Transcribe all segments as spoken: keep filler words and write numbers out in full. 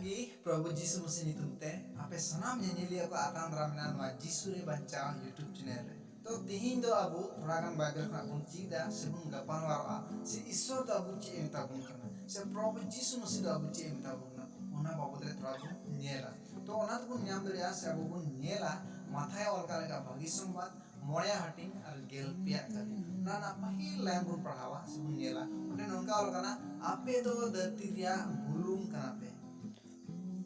ᱤᱧ ᱯᱨᱚᱵᱷᱩ ᱡᱤᱥᱩ ᱢᱟᱹᱥᱤ ᱧᱩᱛᱩᱢ ᱛᱮ ᱟᱯᱮ ᱥᱟᱱᱟᱢ ᱧᱮᱧᱮᱞᱤᱭᱟᱹ ᱠᱚ ᱟᱛᱟᱝ ᱫᱟᱨᱟᱢ ᱢᱮᱱᱟᱜᱼᱟ ᱱᱚᱣᱟ ᱡᱤᱥᱩ ᱨᱮ ᱵᱟᱧᱪᱟᱣ YouTube ᱪᱮᱱᱮᱞ ᱨᱮ᱾ ᱛᱚ ᱛᱤᱦᱤᱧ ᱫᱚ ᱟᱵᱚ ᱛᱷᱚᱲᱟ ᱜᱟᱱ ᱵᱟᱭᱵᱮᱞ ᱠᱷᱚᱱᱟᱜ ᱵᱚᱱ ᱪᱮᱫᱟ ᱥᱮ ᱵᱚᱱ ᱜᱟᱯᱟᱞ ᱢᱟᱨᱟᱜᱼᱟ ᱥᱮ ᱤᱥᱥᱚᱨ ᱫᱚ ᱟᱵᱚ ᱪᱮᱫ ᱮ ᱢᱮᱛᱟ ᱵᱚᱱ ᱠᱟᱱᱟ ᱥᱮ ᱯᱨᱚᱵᱷᱩ ᱡᱤᱥᱩ ᱢᱟᱹᱥᱤ ᱫᱚ ᱟᱵᱚ ᱪᱮᱫ ᱮ ᱢᱮᱛᱟ ᱵᱚᱱ ᱠᱟᱱᱟ, ᱚᱱᱟ ᱵᱟᱵᱚᱫ ᱨᱮ ᱛᱷᱚᱲᱟ ᱵᱚᱱ ᱧᱮᱞᱟ᱾ ᱛᱚ ᱚᱱᱟ ᱛᱮᱵᱚᱱ ᱧᱟᱢ ᱫᱟᱲᱮᱭᱟᱜᱼᱟ ᱥᱮ ᱟᱵᱚ ᱵᱚᱱ ᱧᱮᱞᱟ ᱢᱟᱛᱷᱟᱭ ᱚᱞ ᱠᱟᱜ ᱞᱮᱠᱟ ᱵᱷᱟᱹᱜᱤ ᱥᱚᱢᱵᱟᱫ ᱢᱚᱬᱮ ᱦᱟᱹᱴᱤᱧ ᱟᱨ ᱜᱮᱞ ᱯᱮᱭᱟᱜ ᱠᱟᱹᱨᱤ᱾ ᱚᱱᱟ ᱨᱮᱱᱟᱜ ᱯᱟᱹᱦᱤᱞ ᱞᱟᱭᱤᱱ ᱵᱚᱱ ᱯᱟᱲᱦᱟᱣᱟ ᱥᱮ ᱵᱚᱱ ᱧᱮᱞᱟ, ᱚᱸᱰᱮ ᱱᱚᱝᱠᱟ ᱚᱞ ᱠᱟᱱᱟ, "ᱟᱯᱮ ᱫᱚ ᱫᱷᱟᱹᱨᱛᱤ ᱨᱮᱭᱟᱜ ᱵᱩᱞᱩᱝ ᱠᱟᱱᱟ ᱯᱮ᱾"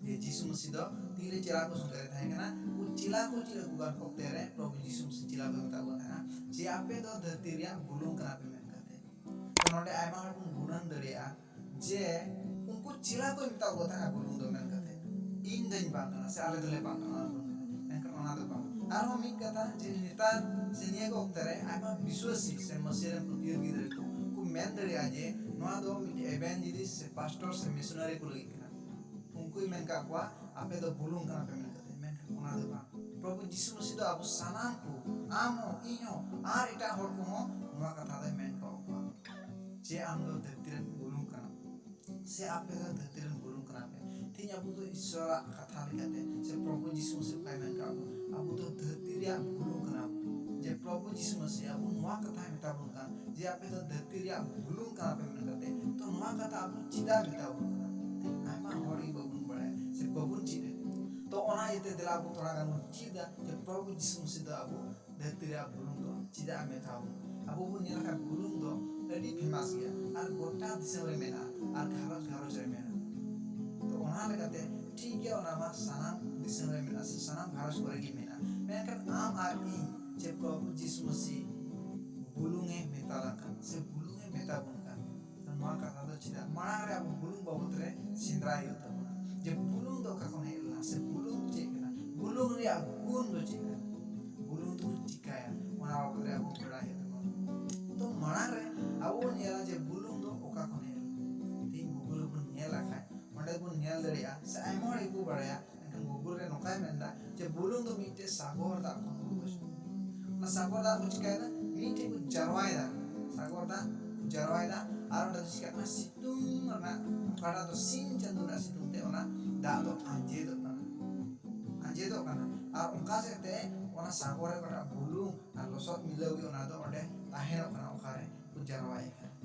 ᱡᱮ ᱡᱤᱥᱩ ᱢᱟᱹᱥᱤ ᱫᱚ ᱛᱤᱱᱨᱮ ᱪᱮᱞᱟ ᱠᱚ ᱥᱚᱸᱜᱮ ᱨᱮ ᱛᱟᱦᱮᱸ ᱠᱟᱱᱟ, ᱩᱱ ᱪᱮᱞᱟ ᱠᱚ ᱪᱮᱫ ᱟᱹᱜᱩ ᱠᱟᱱ ᱚᱠᱛᱮ ᱨᱮ ᱯᱨᱚᱵᱷᱩ ᱡᱤᱥᱩ ᱢᱟᱹᱥᱤ ᱪᱮᱞᱟ ᱠᱚ ᱢᱮᱛᱟ ᱠᱚ ᱛᱟᱦᱮᱸᱱᱟ ᱡᱮ, "ᱟᱯᱮ ᱫᱚ ᱫᱷᱟᱹᱨᱛᱤ ᱨᱮᱭᱟᱜ ᱵᱩᱞᱩᱝ ᱠᱟᱱᱟ ᱯᱮ" ᱢᱮᱱ ᱠᱟᱛᱮ᱾ ᱛᱚ ᱱᱚᱰᱮ ᱟᱭᱢᱟ ᱦᱚᱲ ᱵᱚᱱ ᱜᱩᱱᱟᱹᱱ ᱫᱟᱲᱮᱭᱟᱜᱼᱟ ᱡᱮ ᱩᱱᱠᱩ ᱪᱮᱞᱟ ᱠᱚ ᱢᱮᱛᱟ ᱠᱚ ᱛᱟᱦᱮᱸᱱᱟ ᱵᱩᱞᱩᱝ ᱫᱚ ᱢᱮᱱ ᱠᱟᱛᱮ, "ᱤᱧ ᱫᱚᱧ ᱵᱟᱝ ᱠᱟᱱᱟ" ᱥᱮ "ᱟᱞᱮ ᱫᱚᱞᱮ ᱵᱟᱝ ᱠᱟᱱᱟ" ᱚᱱᱟ ᱵᱩᱞᱩᱝ ᱫᱚ᱾ ᱢᱮᱱᱠᱷᱟᱱ ᱚᱱᱟ ᱫᱚ ᱵᱟᱝ᱾ ᱟᱨᱦᱚᱸ ᱢᱤᱫ ᱠᱟᱛᱷᱟ ᱡᱮ ᱱᱮᱛᱟᱨ ᱥᱮ ᱱᱤᱭᱟᱹ ᱠᱚ ᱚᱠᱛᱮ ᱨᱮ ᱟᱭᱢᱟ ᱵᱤᱥᱣᱟᱹᱥᱤ ᱥᱮ ᱢᱟᱹᱥᱤ ᱨᱮᱱ ᱯᱟᱹᱛᱭᱟᱹᱣ ᱜᱤᱫᱽᱨᱟᱹ ᱠᱚ, ᱠᱚ ᱢᱮᱱ ᱫᱟᱲᱮᱭᱟᱜᱼᱟ ᱡᱮ ᱱᱚᱣᱟ ᱫᱚ ᱢᱤᱫᱴᱮᱡ evangelist ᱥᱮ pastor ᱥᱮ missionary ᱠᱚ ᱞᱟᱹᱜᱤᱫ ᱠᱟᱱᱟ᱾ ᱩᱱᱠᱩᱭ ᱢᱮᱱ ᱠᱟᱜ ᱠᱚᱣᱟ, "ᱟᱯᱮ ᱫᱚ ᱵᱩᱞᱩᱝ ᱠᱟᱱᱟ ᱯᱮ" ᱢᱮᱱ ᱠᱟᱛᱮ᱾ ᱢᱮᱱᱠᱷᱟᱱ ᱚᱱᱟ ᱫᱚ ᱵᱟᱝ᱾ ᱯᱨᱚᱵᱷᱩ ᱡᱤᱥᱩ ᱢᱟᱹᱥᱤ ᱫᱚ ᱟᱵᱚ ᱥᱟᱱᱟᱢ ᱠᱚ, ᱟᱢ ᱦᱚᱸ, ᱤᱧ ᱦᱚᱸ, ᱟᱨ ᱮᱴᱟᱜ ᱦᱚᱲ ᱠᱚᱦᱚᱸ ᱱᱚᱣᱟ ᱠᱟᱛᱷᱟ ᱫᱚᱭ ᱢᱮᱱ ᱠᱟᱜ ᱠᱚᱣᱟ ᱡᱮ ᱟᱢ ᱫᱚ ᱫᱷᱟᱹᱨᱛᱤ ᱨᱮᱱ ᱵᱩᱞᱩᱝ ᱠᱟᱱᱟᱢ ᱥᱮ ᱟᱯᱮ ᱫᱚ ᱫᱷᱟᱹᱨᱛᱤ ᱨᱮᱱ ᱵᱩᱞᱩᱝ ᱠᱟᱱᱟ ᱯᱮ᱾ ᱛᱮᱦᱮᱧ ᱟᱵᱚ ᱫᱚ ᱤᱥᱥᱚᱨᱟᱜ ᱠᱟᱛᱷᱟ ᱞᱮᱠᱟᱛᱮ ᱥᱮ ᱯᱨᱚᱵᱷᱩ ᱡᱤᱥᱩ ᱢᱟᱹᱥᱤ ᱚᱠᱟᱭ ᱢᱮᱱ ᱠᱟᱜ ᱵᱚᱱ, ᱟᱵᱚ ᱫᱚ ᱫᱷᱟᱹᱨᱛᱤ ᱨᱮᱭᱟᱜ ᱵᱩᱞᱩᱝ ᱠᱟᱱᱟ ᱵᱚᱱ᱾ ᱡᱮ ᱯᱨᱚᱵᱷᱩ ᱡᱤᱥᱩ ᱢᱟᱹᱥᱤ ᱟᱵᱚ ᱱᱚᱣᱟ ᱠᱟᱛᱷᱟᱭ ᱢᱮᱛᱟ ᱵᱚᱱ ᱠᱟᱱ ᱡᱮ ᱟᱯᱮ ᱫᱚ ᱫᱷᱟᱹᱨᱛᱤ ᱨᱮᱭᱟᱜ ᱵᱩᱞᱩᱝ ᱠᱟᱱᱟ ᱯᱮ ᱢᱮᱱ ᱠᱟᱛᱮ, ᱛᱚ ᱱᱚᱣᱟ ᱠᱟᱛᱷᱟ ᱟᱵᱚ ᱪᱮᱫᱟᱜ ᱢᱮᱛᱟ ᱵᱚᱱ ᱠᱟᱱᱟ? ᱟᱭᱢᱟ ᱦᱚᱲ ᱜᱮ ᱵᱟᱵᱚᱱ ᱵᱟᱲᱟᱭᱟ ᱥᱮ ᱵᱟᱵᱚᱱ ᱪᱮᱫ ᱮᱫ᱾ ᱛᱚ ᱚᱱᱟ ᱤᱭᱟᱹᱛᱮ ᱫᱮᱞᱟ ᱟᱵᱚ ᱛᱷᱚᱲᱟ ᱜᱟᱱ ᱵᱚᱱ ᱪᱮᱫᱟ ᱡᱮ ᱯᱨᱚᱵᱷᱩ ᱡᱤᱥᱩ ᱢᱟᱹᱥᱤ ᱫᱚ ᱟᱵᱚ ᱫᱷᱟᱹᱨᱛᱤ ᱨᱮᱭᱟᱜ ᱵᱩᱞᱩᱝ ᱫᱚ ᱪᱮᱫᱟᱜ ᱮ ᱢᱮᱛᱟ ᱵᱚᱱ? ᱟᱵᱚ ᱵᱚᱱ ᱧᱮᱞ ᱟᱠᱟᱫ ᱵᱩᱞᱩᱝ ᱫᱚ ᱟᱹᱰᱤ famous ᱜᱮᱭᱟ ᱟᱨ ᱜᱚᱴᱟ ᱫᱤᱥᱚᱢ ᱨᱮ ᱢᱮᱱᱟᱜᱼᱟ ᱟᱨ ᱜᱷᱟᱨᱚᱸᱡᱽ ᱜᱷᱟᱨᱚᱸᱡᱽ ᱨᱮ ᱢᱮᱱᱟᱜᱼᱟ᱾ ᱛᱚ ᱚᱱᱟ ᱞᱮᱠᱟᱛᱮ ᱴᱷᱤᱠ ᱜᱮᱭᱟ, ᱚᱱᱟ ᱢᱟ ᱥᱟᱱᱟᱢ ᱫᱤᱥᱚᱢ ᱨᱮ ᱢᱮᱱᱟᱜᱼᱟ ᱥᱮ ᱥᱟᱱᱟᱢ ᱜᱷᱟᱨᱚᱸᱡᱽ ᱠᱚᱨᱮ ᱜᱮ ᱢᱮᱱᱟᱜᱼᱟ, ᱢᱮᱱᱠᱷᱟᱱ ᱟᱢ ᱟᱨ ᱤᱧ ᱡᱮ ᱯᱨᱚᱵᱷᱩ ᱡᱤᱥᱩ ᱢᱟᱹᱥᱤ ᱵᱩᱞᱩᱝ ᱮ ᱢᱮᱛᱟ ᱞᱟᱝ ᱠᱟᱱ ᱥᱮ ᱵᱩᱞᱩᱝ ᱮ ᱢᱮᱛᱟ ᱵᱚᱱ ᱠᱟᱱ, ᱛᱚ ᱱᱚᱣᱟ ᱠᱟᱛᱷᱟ ᱫᱚ ᱪᱮᱫᱟᱜ ᱢᱟᱲᱟᱝ ᱨᱮ ᱟᱵᱚ ᱵᱩᱞᱩᱝ ᱵᱟᱵᱚᱫ ᱨᱮ ᱥᱮᱸᱫᱽᱨᱟᱭ ᱦᱩᱭᱩᱜ ᱛᱟᱵᱚᱱᱟ ᱡᱮ ᱵᱩᱞᱩᱝ ᱫᱚ ᱚᱠᱟ ᱠᱷᱚᱱ ᱦᱮᱡ ᱞᱮᱱᱟ ᱥᱮ ᱵᱩᱞᱩᱝ ᱪᱮᱫ ᱠᱟᱱᱟ, ᱵᱩᱞᱩᱝ ᱨᱮᱭᱟᱜ ᱜᱩᱱ ᱫᱚ ᱪᱮᱫ ᱠᱟᱱᱟ, ᱵᱩᱞᱩᱝ ᱫᱚ ᱪᱤᱠᱟᱭᱟ, ᱚᱱᱟ ᱵᱟᱵᱚᱫ ᱨᱮ ᱟᱵᱚ ᱵᱟᱲᱟᱭ ᱦᱩᱭᱩᱜ ᱛᱟᱵᱚᱱᱟ᱾ ᱛᱚ ᱢᱟᱲᱟᱝ ᱨᱮ ᱟᱵᱚ ᱵᱚᱱ ᱧᱮᱞᱟ ᱡᱮ ᱵᱩᱞᱩᱝ ᱫᱚ ᱚᱠᱟ ᱠᱷᱚᱱ ᱦᱮᱡ ᱞᱮᱱᱟ᱾ ᱛᱮᱦᱮᱧ Google ᱨᱮᱵᱚᱱ ᱧᱮᱞ ᱞᱮᱠᱷᱟᱱ ᱚᱸᱰᱮ ᱵᱚᱱ ᱧᱮᱞ ᱫᱟᱲᱮᱭᱟᱜᱼᱟ ᱥᱮ ᱟᱭᱢᱟ ᱦᱚᱲ ᱜᱮᱠᱚ ᱵᱟᱲᱟᱭᱟ, ᱢᱮᱱᱠᱷᱟᱱ Google ᱨᱮ ᱱᱚᱝᱠᱟᱭ ᱢᱮᱱᱫᱟ ᱡᱮ ᱵᱩᱞᱩᱝ ᱫᱚ ᱢᱤᱫᱴᱮᱡ ᱥᱟᱜᱚᱨ ᱫᱟᱜ ᱠᱷᱚᱱ ᱩᱰᱩᱠ ᱦᱤᱡᱩᱜᱼᱟ᱾ ᱚᱱᱟ ᱥᱟᱜᱚᱨ ᱫᱟᱜ ᱠᱚ ᱪᱤᱠᱟᱭᱮᱫᱟ? ᱢᱤᱫᱴᱷᱮᱡ ᱠᱚ ᱡᱟᱨᱣᱟᱭᱮᱫᱟ, ᱥᱟᱜᱚᱨ ᱫᱟᱜ ᱠᱚ ᱡᱟᱨᱣᱟᱭᱮᱫᱟ᱾ ᱟᱨ ᱚᱸᱰᱮ ᱫᱚ ᱪᱤᱠᱟᱜ ᱠᱟᱱᱟ? ᱥᱤᱛᱩᱝ ᱨᱮᱱᱟᱜ, ᱚᱠᱟᱴᱟᱜ ᱫᱚ ᱥᱤᱧ ᱪᱟᱸᱫᱳ ᱨᱮᱱᱟᱜ ᱥᱤᱛᱩᱝ ᱛᱮ ᱚᱱᱟ ᱫᱟᱜ ᱫᱚ ᱟᱸᱡᱮᱫᱚᱜ ᱠᱟᱱᱟ, ᱟᱸᱡᱮᱫᱚᱜ ᱠᱟᱱᱟ᱾ ᱟᱨ ᱚᱱᱠᱟ ᱥᱮᱫ ᱛᱮ ᱚᱱᱟ ᱥᱟᱜᱚᱨ ᱨᱮ ᱚᱠᱟᱴᱟᱜ ᱵᱩᱞᱩᱝ ᱟᱨ ᱞᱚᱥᱚᱫ ᱢᱤᱞᱟᱹᱣ ᱜᱮ ᱚᱱᱟ ᱫᱚ ᱚᱸᱰᱮ ᱛᱟᱦᱮᱱᱚᱜ ᱠᱟᱱᱟ, ᱚᱠᱟᱨᱮ ᱠᱚ ᱡᱟᱨᱣᱟᱭᱮᱫ ᱠᱟᱱᱟ᱾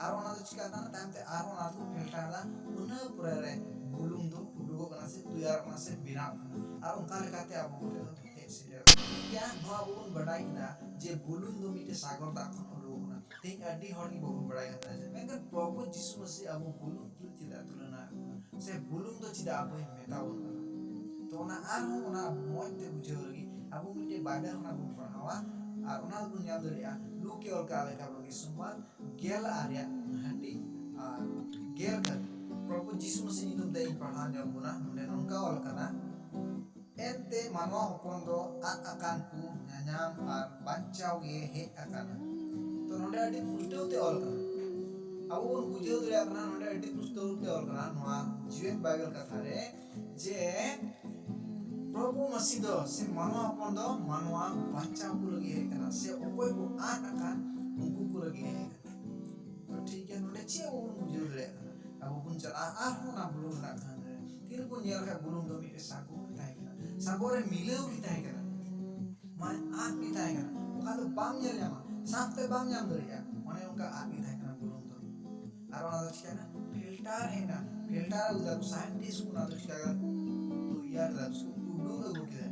ᱟᱨ ᱚᱱᱟ ᱫᱚ ᱪᱤᱠᱟᱹᱜ ᱠᱟᱱᱟ, ᱛᱟᱭᱚᱢ ᱛᱮ ᱟᱨᱦᱚᱸ ᱚᱱᱟ ᱫᱚᱠᱚ ᱯᱷᱤᱞᱴᱟᱨ ᱮᱫᱟ, ᱤᱱᱟᱹ ᱯᱚᱨᱮ ᱨᱮ ᱵᱩᱞᱩᱝ ᱫᱚ ᱩᱰᱩᱠᱚᱜ ᱠᱟᱱᱟ ᱥᱮ ᱛᱮᱭᱟᱨᱚᱜ ᱠᱟᱱᱟ ᱥᱮ ᱵᱮᱱᱟᱣ ᱠᱟᱱᱟ᱾ ᱟᱨ ᱚᱱᱠᱟ ᱞᱮᱠᱟᱛᱮ ᱟᱵᱚ ᱠᱚᱴᱷᱮᱱ ᱫᱚ ᱦᱮᱡ ᱥᱮᱴᱮᱨᱚᱜ ᱠᱟᱱᱟ᱾ ᱴᱷᱤᱠ ᱜᱮᱭᱟ, ᱱᱚᱣᱟ ᱟᱵᱚ ᱵᱚᱱ ᱵᱟᱰᱟᱭ ᱠᱮᱫᱟ ᱡᱮ ᱵᱩᱞᱩᱝ ᱫᱚ ᱢᱤᱫᱴᱮᱱ ᱥᱟᱜᱚᱨ ᱫᱟᱜ ᱠᱷᱚᱱ ᱩᱰᱩᱠᱚᱜ ᱠᱟᱱᱟ᱾ ᱛᱮᱦᱮᱧ ᱟᱹᱰᱤ ᱦᱚᱲ ᱜᱮ ᱵᱟᱵᱚᱱ ᱵᱟᱲᱟᱭ ᱠᱟᱱ ᱛᱟᱦᱮᱸ, ᱢᱮᱱᱠᱷᱟᱱ ᱯᱨᱚᱵᱷᱩ ᱡᱤᱥᱩ ᱢᱟᱹᱥᱤ ᱟᱵᱚ ᱵᱩᱞᱩᱝ ᱛᱩᱞᱩᱡ ᱪᱮᱫᱟᱜ ᱛᱩᱞᱚᱱᱟ ᱟᱠᱟᱫ ᱵᱚᱱᱟ? ᱥᱮ ᱵᱩᱞᱩᱝ ᱫᱚ ᱪᱮᱫᱟᱜ ᱟᱵᱚᱭ ᱢᱮᱛᱟ ᱵᱚᱱ ᱠᱟᱱᱟ? ᱛᱚ ᱚᱱᱟ ᱟᱨᱦᱚᱸ ᱚᱱᱟ ᱟᱵᱚ ᱢᱚᱡᱽ ᱛᱮ ᱵᱩᱡᱷᱟᱹᱣ ᱞᱟᱹᱜᱤᱫ ᱟᱵᱚ ᱢᱤᱫᱴᱮᱱ ᱵᱟᱭᱵᱮᱞ ᱠᱷᱚᱱᱟᱜ ᱵᱚᱱ ᱯᱟᱲᱦᱟᱣᱟ, ᱟᱨ ᱚᱱᱟ ᱫᱚᱵᱚᱱ ᱧᱟᱢ ᱫᱟᱲᱮᱭᱟᱜᱼᱟ ᱞᱩᱠᱮ ᱚᱞ ᱠᱟᱜ ᱞᱮᱠᱟ ᱵᱷᱟᱹᱜᱤ ᱥᱚᱢᱵᱟᱫ ᱜᱮᱞ ᱟᱨ ᱨᱮᱭᱟᱜ ᱦᱟᱹᱴᱤᱧ ᱟᱨ ᱜᱮᱞ ᱫᱷᱟᱹᱵᱤᱡ᱾ ᱯᱨᱚᱵᱷᱩ ᱡᱤᱥᱩ ᱢᱟᱹᱥᱤ ᱧᱩᱛᱩᱢ ᱛᱮ ᱤᱧ ᱯᱟᱲᱦᱟᱣ ᱧᱚᱜ ᱵᱚᱱᱟ᱾ ᱱᱚᱰᱮ ᱱᱚᱝᱠᱟ ᱚᱞ ᱠᱟᱱᱟ, ᱮᱱᱛᱮ ᱢᱟᱱᱣᱟ ᱦᱚᱯᱚᱱ ᱫᱚ ᱟᱫ ᱟᱠᱟᱱ ᱠᱚ ᱧᱟᱧᱟᱢ ᱟᱨ ᱵᱟᱧᱪᱟᱣ ᱜᱮ ᱦᱮᱡ ᱟᱠᱟᱱᱟ᱾ ᱛᱚ ᱱᱚᱰᱮ ᱟᱹᱰᱤ ᱯᱩᱥᱴᱟᱹᱣ ᱛᱮ ᱚᱞ ᱠᱟᱱᱟ, ᱟᱵᱚ ᱵᱚᱱ ᱵᱩᱡᱷᱟᱹᱣ ᱫᱟᱲᱮᱭᱟᱜ ᱠᱟᱱᱟ᱾ ᱱᱚᱰᱮ ᱟᱹᱰᱤ ᱯᱩᱥᱴᱟᱹᱣ ᱛᱮ ᱚᱞ ᱠᱟᱱᱟ ᱱᱚᱣᱟ ᱡᱤᱣᱮᱫ ᱵᱟᱭᱵᱮᱞ ᱠᱟᱛᱷᱟ ᱨᱮ ᱡᱮ ᱯᱨᱚᱵᱷᱩ ᱢᱟᱹᱥᱤ ᱫᱚ ᱥᱮ ᱢᱟᱱᱣᱟ ᱦᱚᱯᱚᱱ ᱫᱚ ᱢᱟᱱᱣᱟ ᱵᱟᱧᱪᱟᱣ ᱠᱚ ᱞᱟᱹᱜᱤᱫ ᱦᱮᱡ ᱟᱠᱟᱱᱟ, ᱥᱮ ᱚᱠᱚᱭ ᱠᱚ ᱟᱫ ᱟᱠᱟᱱ ᱩᱱᱠᱩ ᱠᱚ ᱞᱟᱹᱜᱤᱫ ᱦᱮᱡ ᱟᱠᱟᱱᱟ᱾ ᱛᱚ ᱴᱷᱤᱠ ᱜᱮᱭᱟ, ᱱᱚᱰᱮ ᱪᱮᱫ ᱟᱵᱚ ᱵᱚᱱ ᱵᱩᱡᱷᱟᱹᱣ ᱫᱟᱲᱮᱭᱟᱜ ᱠᱟᱱᱟ? ᱟᱵᱚ ᱵᱚᱱ ᱪᱟᱞᱟᱜᱼᱟ ᱟᱨᱦᱚᱸ ᱚᱱᱟ ᱵᱩᱞᱩᱝ ᱨᱮᱱᱟᱜ ᱠᱟᱹᱦᱱᱤ ᱨᱮ᱾ ᱛᱤᱨᱮᱵᱚᱱ ᱧᱮᱞ ᱠᱷᱟᱱ ᱵᱩᱞᱩᱝ ᱫᱚ ᱢᱤᱫᱴᱮᱱ ᱥᱟᱜᱚᱨ ᱨᱮ ᱛᱟᱦᱮᱸ ᱠᱟᱱᱟ, ᱥᱟᱜᱚᱨ ᱨᱮ ᱢᱤᱞᱟᱹᱣ ᱜᱮ ᱛᱟᱦᱮᱸ ᱠᱟᱱᱟ, ᱢᱟᱱᱮ ᱟᱫ ᱜᱮ ᱛᱟᱦᱮᱸ ᱠᱟᱱᱟ᱾ ᱚᱠᱟ ᱫᱚ ᱵᱟᱢ ᱧᱮᱞ ᱧᱟᱢᱟ, ᱥᱟᱵ ᱛᱮ ᱵᱟᱢ ᱧᱟᱢ ᱫᱟᱲᱮᱭᱟᱜᱼᱟ, ᱚᱱᱮ ᱚᱱᱠᱟ ᱟᱫ ᱜᱮ ᱛᱟᱦᱮᱸ ᱠᱟᱱᱟ ᱵᱩᱞᱩᱝ ᱫᱚ᱾ ᱟᱨ ᱚᱱᱟ ᱫᱚ ᱪᱤᱠᱟᱹᱭᱮᱱᱟ? ᱯᱷᱤᱞᱴᱟᱨ ᱦᱮᱡ ᱮᱱᱟ, ᱯᱷᱤᱞᱴᱟᱨ ᱟᱹᱜᱩ ᱠᱮᱫᱟ ᱠᱚ, ᱥᱟᱭᱮᱱᱴᱤᱥᱴ ᱠᱚ ᱚᱱᱟ ᱫᱚ ᱪᱤᱠᱟᱹ ᱠᱮᱫᱟ? ᱛᱚᱭᱟᱨ ᱠᱮᱫᱟ ᱠᱚ, ᱩᱰᱩᱠ ᱟᱹᱜᱩ ᱠᱮᱫᱟ,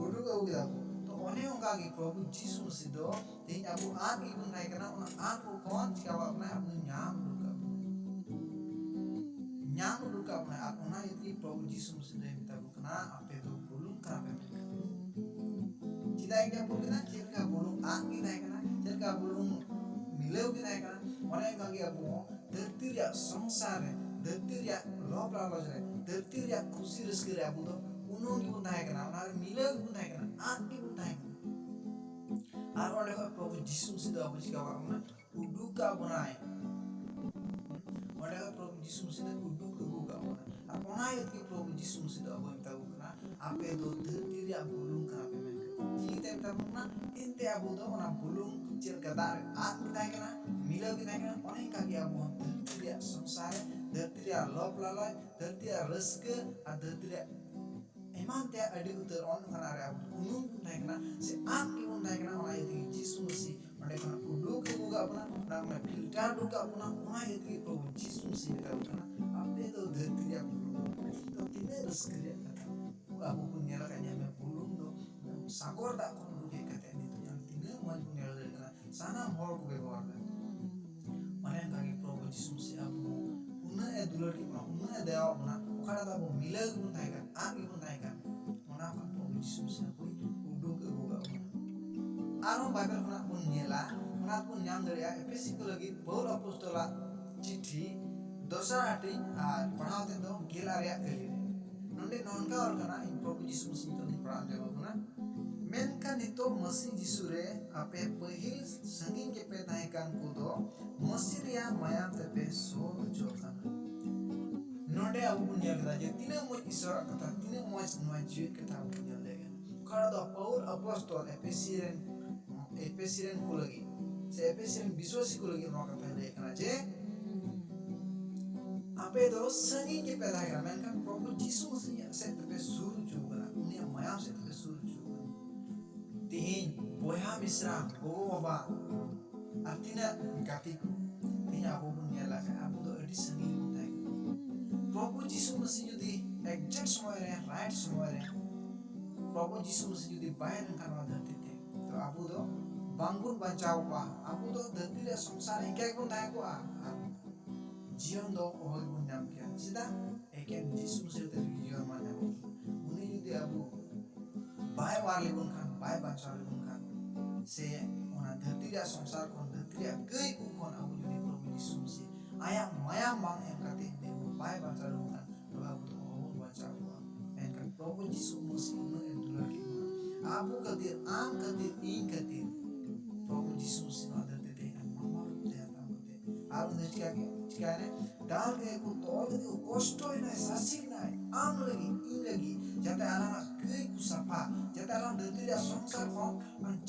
ᱩᱰᱩᱠ ᱟᱹᱜᱩ ᱠᱮᱫᱟ ᱠᱚ᱾ ᱛᱚ ᱚᱱᱮ ᱚᱱᱠᱟ ᱜᱮ ᱯᱨᱚᱵᱷᱩ ᱡᱤᱥᱩ ᱢᱟᱹᱥᱤ ᱫᱚ ᱛᱮᱦᱮᱧ ᱟᱵᱚ ᱟᱫ ᱜᱮᱵᱚᱱ ᱛᱟᱦᱮᱸ ᱠᱟᱱᱟ, ᱚᱱᱟ ᱟᱫ ᱠᱚ ᱠᱷᱚᱱ ᱪᱤᱠᱟᱹ ᱠᱟᱜ ᱵᱚᱱᱟᱭ? ᱟᱵᱚ ᱧᱟᱢ ᱩᱰᱩᱠ ᱠᱟᱜ ᱵᱚᱱᱟᱭ, ᱧᱟᱢ ᱩᱰᱩᱠ ᱠᱟᱜ ᱵᱚᱱᱟᱭ᱾ ᱟᱨ ᱚᱱᱟ ᱤᱭᱟᱹ ᱛᱮᱜᱮ ᱯᱨᱚᱵᱷᱩ ᱡᱤᱥᱩ ᱢᱟᱹᱥᱤ ᱫᱚᱭ ᱢᱮᱛᱟ ᱵᱚᱱ ᱠᱟᱱᱟ, ᱟᱯᱮ ᱫᱚ ᱵᱩᱞᱩᱝ ᱠᱟᱱᱟ ᱯᱮ ᱢᱮᱱᱛᱮ᱾ ᱪᱮᱫᱟᱜ example ᱠᱟᱱᱟ? ᱪᱮᱫ ᱞᱮᱠᱟ ᱵᱩᱞᱩᱝ ᱟᱫ ᱜᱮ ᱛᱟᱦᱮᱸ ᱠᱟᱱᱟ, ᱪᱮᱫ ᱞᱮᱠᱟ ᱵᱩᱞᱩᱝ ᱢᱤᱞᱟᱹᱣ ᱜᱮ ᱛᱟᱦᱮᱸ ᱠᱟᱱᱟ, ᱚᱱᱮ ᱚᱱᱠᱟ ᱜᱮ ᱟᱵᱚ ᱦᱚᱸ ᱫᱷᱟᱹᱨᱛᱤ ᱨᱮᱭᱟᱜ ᱥᱚᱝᱥᱟᱨ ᱨᱮ, ᱫᱷᱟᱹᱨᱛᱤ ᱨᱮᱭᱟᱜ ᱞᱚᱵᱷ ᱞᱟᱞᱚᱪ ᱨᱮ, ᱫᱷᱟᱹᱨᱛᱤ ᱨᱮᱭᱟᱜ ᱠᱩᱥᱤ ᱨᱟᱹᱥᱠᱟᱹ ᱨᱮ ᱟᱵᱚ ᱫᱚ ᱩᱱᱩᱢ ᱜᱮᱵᱚᱱ ᱛᱟᱦᱮᱸ ᱠᱟᱱᱟ, ᱚᱱᱟ ᱨᱮ ᱢᱤᱞᱟᱹᱣ ᱜᱮᱵᱚᱱ ᱛᱟᱦᱮᱸ ᱠᱟᱱᱟ, ᱟᱫ ᱜᱮᱵᱚᱱ ᱛᱟᱦᱮᱸ ᱠᱟᱱᱟ᱾ ᱟᱨ ᱚᱸᱰᱮ ᱠᱷᱚᱱ ᱯᱨᱚᱵᱷᱩ ᱡᱤᱥᱩ ᱢᱟᱹᱥᱤ ᱫᱚ ᱟᱵᱚ ᱪᱤᱠᱟ ᱠᱟᱜ ᱵᱚᱱᱟ? ᱩᱰᱩᱠ ᱠᱟᱜ ᱵᱚᱱᱟᱭ᱾ ᱚᱸᱰᱮ ᱠᱷᱚᱱ ᱯᱨᱚᱵᱷᱩ ᱡᱤᱥᱩ ᱢᱟᱹᱥᱤ ᱫᱚ ᱩᱰᱩᱠ ᱟᱹᱜᱩ ᱠᱟᱜ ᱵᱚᱱᱟ᱾ ᱟᱨ ᱚᱱᱟ ᱤᱭᱟᱹ ᱛᱮᱜᱮ ᱯᱨᱚᱵᱷᱩ ᱡᱤᱥᱩ ᱢᱟᱹᱥᱤ ᱫᱚ ᱟᱵᱚᱭ ᱢᱮᱛᱟ ᱵᱚᱱ ᱠᱟᱱᱟ, ᱟᱯᱮ ᱫᱚ ᱫᱷᱟᱹᱨᱛᱤ ᱨᱮᱭᱟᱜ ᱵᱩᱞᱩᱝ ᱠᱟᱱᱟ ᱯᱮ ᱢᱮᱱᱛᱮ᱾ ᱪᱤᱠᱟᱹᱛᱮ ᱛᱟᱵᱚᱱᱟ, ᱮᱱᱛᱮ ᱟᱵᱚ ᱫᱚ ᱚᱱᱟ ᱵᱩᱞᱩᱝ ᱪᱮᱫ ᱞᱮᱠᱟ ᱫᱟᱜ ᱨᱮ ᱟᱫ ᱜᱮ ᱛᱟᱦᱮᱸ ᱠᱟᱱᱟ, ᱢᱤᱞᱟᱹᱣ ᱜᱮ ᱛᱟᱦᱮᱸ ᱠᱟᱱᱟ, ᱚᱱᱮ ᱚᱱᱠᱟ ᱜᱮ ᱟᱵᱚ ᱦᱚᱸ ᱫᱷᱟᱹᱨᱛᱤ ᱨᱮᱭᱟᱜ ᱥᱚᱝᱥᱟᱨ ᱨᱮ, ᱫᱷᱟᱹᱨᱛᱤ ᱨᱮᱭᱟᱜ ᱞᱚᱵᱽ ᱞᱟᱞᱚᱭ, ᱫᱷᱟᱹᱨᱛᱤ ᱨᱮᱭᱟᱜ ᱨᱟᱹᱥᱠᱟᱹ ᱟᱨ ᱫᱷᱟᱹᱨᱛᱤ ᱨᱮᱭᱟᱜ ᱮᱢᱟᱱ ᱛᱮᱭᱟᱜ ᱟᱹᱰᱤ ᱩᱛᱟᱹᱨ ᱚᱱᱠᱟᱱᱟᱜ ᱨᱮ ᱟᱵᱚ ᱩᱱᱩᱢ ᱵᱚᱱ ᱛᱟᱦᱮᱸ ᱠᱟᱱᱟ, ᱥᱮ ᱟᱫ ᱜᱮᱵᱚᱱ ᱛᱟᱦᱮᱸ ᱠᱟᱱᱟ᱾ ᱚᱱᱟ ᱤᱭᱟᱹ ᱛᱮᱜᱮ ᱡᱤᱥᱩ ᱢᱟᱹᱥᱤ ᱚᱸᱰᱮ ᱠᱷᱚᱱᱟᱜ ᱩᱰᱩᱠ ᱟᱹᱜᱩ ᱠᱟᱜ ᱵᱚᱱᱟ, ᱚᱱᱟ ᱠᱷᱚᱱᱟᱜ ᱯᱷᱤᱞᱴᱟᱨ ᱩᱰᱩᱠ ᱠᱟᱜ ᱵᱚᱱᱟ᱾ ᱚᱱᱟ ᱤᱭᱟᱹ ᱛᱮᱜᱮ ᱯᱨᱚᱵᱷᱩ ᱡᱤᱥᱩ ᱢᱟᱹᱥᱤ ᱢᱮᱛᱟ ᱵᱚᱱ ᱠᱟᱱᱟ, "ᱟᱯᱮ ᱫᱚ ᱫᱷᱟᱹᱨᱛᱤ ᱨᱮᱭᱟᱜ ᱵᱩᱞᱩᱝ ᱠᱟᱱᱟ᱾" ᱛᱚ ᱛᱤᱱᱟᱹᱜ ᱨᱟᱹᱥᱠᱟᱹ ᱨᱮᱭᱟᱜ ᱠᱟᱛᱷᱟ! ᱟᱵᱚ ᱵᱚᱱ ᱧᱮᱞ ᱟᱠᱟᱫ, ᱧᱮᱞ ᱢᱮ, ᱵᱩᱞᱩᱝ ᱫᱚ ᱥᱟᱜᱚᱨ ᱫᱟᱜ ᱠᱷᱚᱱ ᱩᱰᱩᱠ ᱦᱮᱡ ᱠᱟᱛᱮ ᱱᱤᱛᱚᱜ ᱧᱮᱞ ᱛᱤᱱᱟᱹᱜ ᱢᱚᱡᱽ ᱵᱚᱱ ᱧᱮᱞ ᱫᱟᱲᱮᱭᱟᱜ ᱠᱟᱱᱟ, ᱥᱟᱱᱟᱢ ᱦᱚᱲ ᱠᱚ ᱵᱮᱵᱚᱦᱟᱨ ᱫᱟ᱾ ᱚᱱᱮ ᱚᱱᱠᱟ ᱜᱮ ᱯᱨᱚᱵᱷᱩ ᱡᱤᱥᱩ ᱢᱟᱹᱥᱤ ᱟᱵᱚ ᱩᱱᱟᱹᱜ ᱮ ᱫᱩᱞᱟᱹᱲ ᱠᱮᱫ ᱵᱚᱱᱟ, ᱩᱱᱟᱹᱜ ᱮ ᱫᱟᱭᱟᱣᱟᱜ ᱵᱚᱱᱟ, ᱚᱠᱟᱴᱟᱜ ᱫᱚ ᱟᱵᱚ ᱢᱤᱞᱟᱹᱣ ᱜᱮᱵᱚᱱ ᱛᱟᱦᱮᱸ ᱠᱟᱱ, ᱟᱫ ᱜᱮᱵᱚᱱ ᱛᱟᱦᱮᱸ ᱠᱟᱱ, ᱚᱱᱟ ᱠᱷᱚᱱ ᱯᱨᱚᱵᱷᱩ ᱡᱤᱥᱩ ᱢᱟᱹᱥᱤ ᱟᱵᱚᱭ ᱩᱰᱩᱠ ᱟᱹᱜᱩ ᱠᱟᱜ ᱵᱚᱱᱟ᱾ ᱟᱨᱦᱚᱸ ᱵᱟᱭᱵᱮᱞ ᱠᱷᱚᱱᱟᱜ ᱵᱚᱱ ᱧᱮᱞᱟ, ᱚᱱᱟ ᱵᱚᱱ ᱧᱟᱢ ᱫᱟᱲᱮᱭᱟᱜᱼᱟ ᱮᱯᱷᱮᱥᱤ ᱠᱚ ᱞᱟᱹᱜᱤᱫ ᱯᱟᱹᱣᱩᱞ ᱟᱯᱚᱥᱛᱚᱞᱟᱜ ᱪᱤᱴᱷᱤ ᱫᱚᱥᱟᱨ ᱦᱟᱹᱴᱤᱧ ᱟᱨ ᱯᱟᱲᱦᱟᱣ ᱛᱮᱫ ᱫᱚ ᱜᱮᱞ ᱟᱨᱮᱭᱟᱜ ᱠᱟᱹᱞᱤ ᱨᱮ᱾ ᱱᱚᱰᱮ ᱱᱚᱝᱠᱟ ᱚᱞ ᱠᱟᱱᱟ, ᱤᱧ ᱯᱨᱚᱵᱷᱩ ᱡᱤᱥᱩ ᱢᱟᱹᱥᱤ ᱧᱩᱛᱩᱢ ᱛᱤᱧ ᱯᱟᱲᱦᱟᱣ ᱦᱚᱪᱚ ᱠᱟᱱᱟ, "ᱢᱮᱱᱠᱷᱟᱱ ᱱᱤᱛᱚᱜ ᱢᱟᱹᱥᱤ ᱡᱤᱥᱩ ᱨᱮ ᱟᱯᱮ ᱯᱟᱹᱦᱤᱞ ᱥᱟᱺᱜᱤᱧ ᱜᱮᱯᱮ ᱛᱟᱦᱮᱸ ᱠᱟᱱ ᱠᱚᱫᱚ ᱢᱟᱹᱥᱤ ᱨᱮᱭᱟᱜ ᱢᱟᱭᱟᱢ ᱛᱮᱯᱮ ᱥᱩᱨ ᱦᱚᱪᱚ ᱟᱠᱟᱱᱟ᱾" ᱱᱚᱰᱮ ᱟᱵᱚ ᱵᱚᱱ ᱧᱮᱞ ᱠᱮᱫᱟ ᱡᱮ ᱛᱤᱱᱟᱹᱜ ᱢᱚᱡᱽ ᱤᱥᱚᱨᱟᱜ ᱠᱟᱛᱷᱟ, ᱛᱤᱱᱟᱹᱜ ᱢᱚᱡᱽ ᱱᱚᱣᱟ ᱡᱤᱣᱮᱫ ᱠᱟᱛᱷᱟ ᱟᱵᱚ ᱵᱚᱱ ᱧᱮᱞ ᱫᱟᱲᱮᱭᱟᱜ ᱠᱟᱱᱟ᱾ ᱚᱠᱟ ᱫᱚ ᱯᱟᱹᱣᱩᱞ ᱟᱯᱚᱥᱛᱚᱞ ᱮᱯᱷᱮᱥᱤ ᱨᱮᱱ, ᱮᱯᱷᱮᱥᱤ ᱨᱮᱱ ᱠᱚ ᱞᱟᱹᱜᱤᱫ, ᱥᱮ ᱮᱯᱷᱮᱥᱤ ᱨᱮᱱ ᱵᱤᱥᱣᱟᱥᱤ ᱠᱚ ᱞᱟᱹᱜᱤᱫ ᱱᱚᱣᱟ ᱠᱟᱛᱷᱟᱭ ᱞᱟᱹᱭ ᱠᱟᱱᱟ ᱡᱮ, "ᱟᱯᱮ ᱫᱚ ᱥᱟᱺᱜᱤᱧ ᱜᱮᱯᱮ ᱛᱟᱦᱮᱸ ᱠᱟᱱᱟ, ᱢᱮᱱᱠᱷᱟᱱ ᱯᱨᱚᱵᱷᱩ ᱡᱤᱥᱩ ᱢᱟᱹᱥᱤᱭᱟᱜ ᱥᱮᱫ ᱛᱮᱯᱮ ᱥᱩᱨ ᱦᱚᱪᱚ ᱠᱟᱱᱟ, ᱩᱱᱤᱭᱟᱜ ᱢᱟᱭᱟᱢ ᱥᱮᱫ ᱛᱮᱯᱮ ᱥᱩᱨ ᱦᱚᱪᱚ ᱠᱟᱱᱟ᱾" ᱛᱮᱦᱮᱧ ᱵᱚᱭᱦᱟ ᱢᱤᱥᱨᱟ, ᱜᱚᱜᱚ ᱵᱟᱵᱟ, ᱟᱨ ᱛᱤᱱᱟᱹᱜ ᱜᱟᱛᱮ ᱠᱚ, ᱛᱮᱦᱮᱧ ᱟᱵᱚ ᱵᱚᱱ ᱧᱮᱞ ᱞᱮᱠᱷᱟᱱ ᱟᱵᱚ ᱫᱚ ᱟᱹᱰᱤ ᱥᱟᱺᱜᱤᱧ ᱨᱮᱵᱚᱱ ᱛᱟᱦᱮᱸ ᱠᱟᱱᱟ᱾ ᱯᱨᱚᱵᱷᱩ ᱡᱤᱥᱩ ᱢᱟᱹᱥᱤ ᱡᱩᱫᱤ exact ᱥᱚᱢᱚᱭ ᱨᱮ, right ᱥᱚᱢᱚᱭ ᱨᱮ ᱯᱨᱚᱵᱷᱩ ᱡᱤᱥᱩ ᱢᱟᱹᱥᱤ ᱡᱩᱫᱤ ᱵᱟᱭ ᱞᱮᱱᱠᱷᱟᱱ ᱱᱚᱣᱟ ᱫᱷᱟᱹᱨᱛᱤ ᱛᱮ, ᱛᱚ ᱟᱵᱚ ᱫᱚ ᱵᱟᱝᱵᱚᱱ ᱵᱟᱧᱪᱟᱣ ᱠᱚᱜᱼᱟ᱾ ᱟᱵᱚ ᱫᱚ ᱫᱷᱟᱹᱨᱛᱤ ᱨᱮᱭᱟᱜ ᱥᱚᱝᱥᱟᱨ ᱮᱠᱮ ᱜᱮᱵᱚᱱ ᱛᱟᱦᱮᱸ ᱠᱚᱜᱼᱟ ᱟᱨ ᱡᱤᱭᱚᱱ ᱫᱚ ᱚᱦᱚ ᱜᱮᱵᱚᱱ ᱧᱟᱢ ᱠᱮᱭᱟ᱾ ᱪᱮᱫᱟᱜ? ᱮᱠᱮᱱ ᱡᱤᱥᱩ ᱢᱟᱹᱥᱤ ᱛᱮ ᱡᱤᱭᱚᱱ ᱢᱟ ᱧᱟᱢᱚᱜ ᱠᱟᱱᱟ᱾ ᱩᱱᱤ ᱡᱩᱫᱤ ᱟᱵᱚ ᱵᱟᱭ ᱚᱣᱟᱨ ᱞᱮᱵᱚᱱ ᱠᱷᱟᱱ, ᱵᱟᱭ ᱵᱟᱧᱪᱟᱣ ᱞᱮᱵᱚᱱ ᱠᱷᱟᱱ, ᱥᱮ ᱚᱱᱟ ᱫᱷᱟᱹᱨᱛᱤ ᱨᱮᱭᱟᱜ ᱥᱚᱝᱥᱟᱨ ᱠᱷᱚᱱ, ᱫᱷᱟᱹᱨᱛᱤ ᱨᱮᱭᱟᱜ ᱠᱟᱹᱭ ᱠᱚ ᱠᱷᱚᱱ ᱟᱵᱚ ᱡᱩᱫᱤ ᱯᱨᱚᱵᱷᱩ ᱡᱤᱥᱩ ᱢᱟᱹᱥᱤ ᱟᱭᱟᱜ ᱢᱟᱭᱟᱢ ᱵᱟᱝ ᱮᱢ ᱠᱟᱛᱮ ᱡᱩᱫᱤ ᱟᱵᱚ ᱵᱟᱭ ᱵᱟᱧᱪᱟᱣ ᱞᱮᱵᱚᱱ ᱠᱷᱟᱱ, ᱛᱚᱵᱮ ᱟᱵᱚ ᱫᱚ ᱚᱦᱚ ᱵᱚᱱ ᱵᱟᱧᱪᱟᱣ ᱠᱚᱜᱼᱟ᱾ ᱢᱮᱱᱠᱷᱟᱱ ᱯᱨᱚᱵᱷᱩ ᱡᱤᱥᱩ ᱢᱟᱹᱥᱤ ᱩᱱᱟᱹᱜ ᱮ ᱫᱩᱞᱟᱹᱲ ᱠᱮᱫ ᱵᱚᱱᱟ, ᱟᱵᱚ ᱠᱷᱟᱹᱛᱤᱨ, ᱟᱢ ᱠᱷᱟᱹᱛᱤᱨ, ᱤᱧ ᱠᱷᱟᱹᱛᱤᱨ ᱯᱨᱚᱵᱷᱩ ᱡᱤᱥᱩ ᱢᱟᱹᱥᱤ ᱱᱚᱣᱟ ᱫᱷᱟᱹᱨᱛᱤ ᱛᱮ ᱦᱮᱡ ᱮᱱᱟ, ᱢᱟᱱᱣᱟ ᱨᱩᱯ ᱛᱮ ᱦᱟᱛᱟᱣ ᱠᱟᱛᱮ᱾ ᱟᱨ ᱩᱱᱤ ᱫᱚ ᱪᱤᱠᱟ ᱠᱮᱫ, ᱪᱤᱠᱟᱭᱮᱱᱟᱭ? ᱫᱟᱞ ᱠᱮᱫ ᱠᱚ, ᱛᱚᱞ ᱠᱮᱫ ᱠᱚ, ᱠᱚᱥᱴᱚᱭᱮᱱᱟᱭ, ᱥᱟᱥᱮᱛᱱᱟᱭ, ᱟᱢ ᱞᱟᱹᱜᱤᱫ, ᱤᱧ ᱞᱟᱹᱜᱤᱫ, ᱡᱟᱛᱮ ᱟᱞᱟᱝᱟᱜ ᱠᱟᱹᱭ ᱠᱚ ᱥᱟᱯᱷᱟ, ᱡᱟᱛᱮ ᱟᱞᱟᱝ ᱫᱷᱟᱹᱨᱛᱤ ᱨᱮᱭᱟᱜ ᱥᱚᱝᱥᱟᱨ ᱠᱷᱚᱱ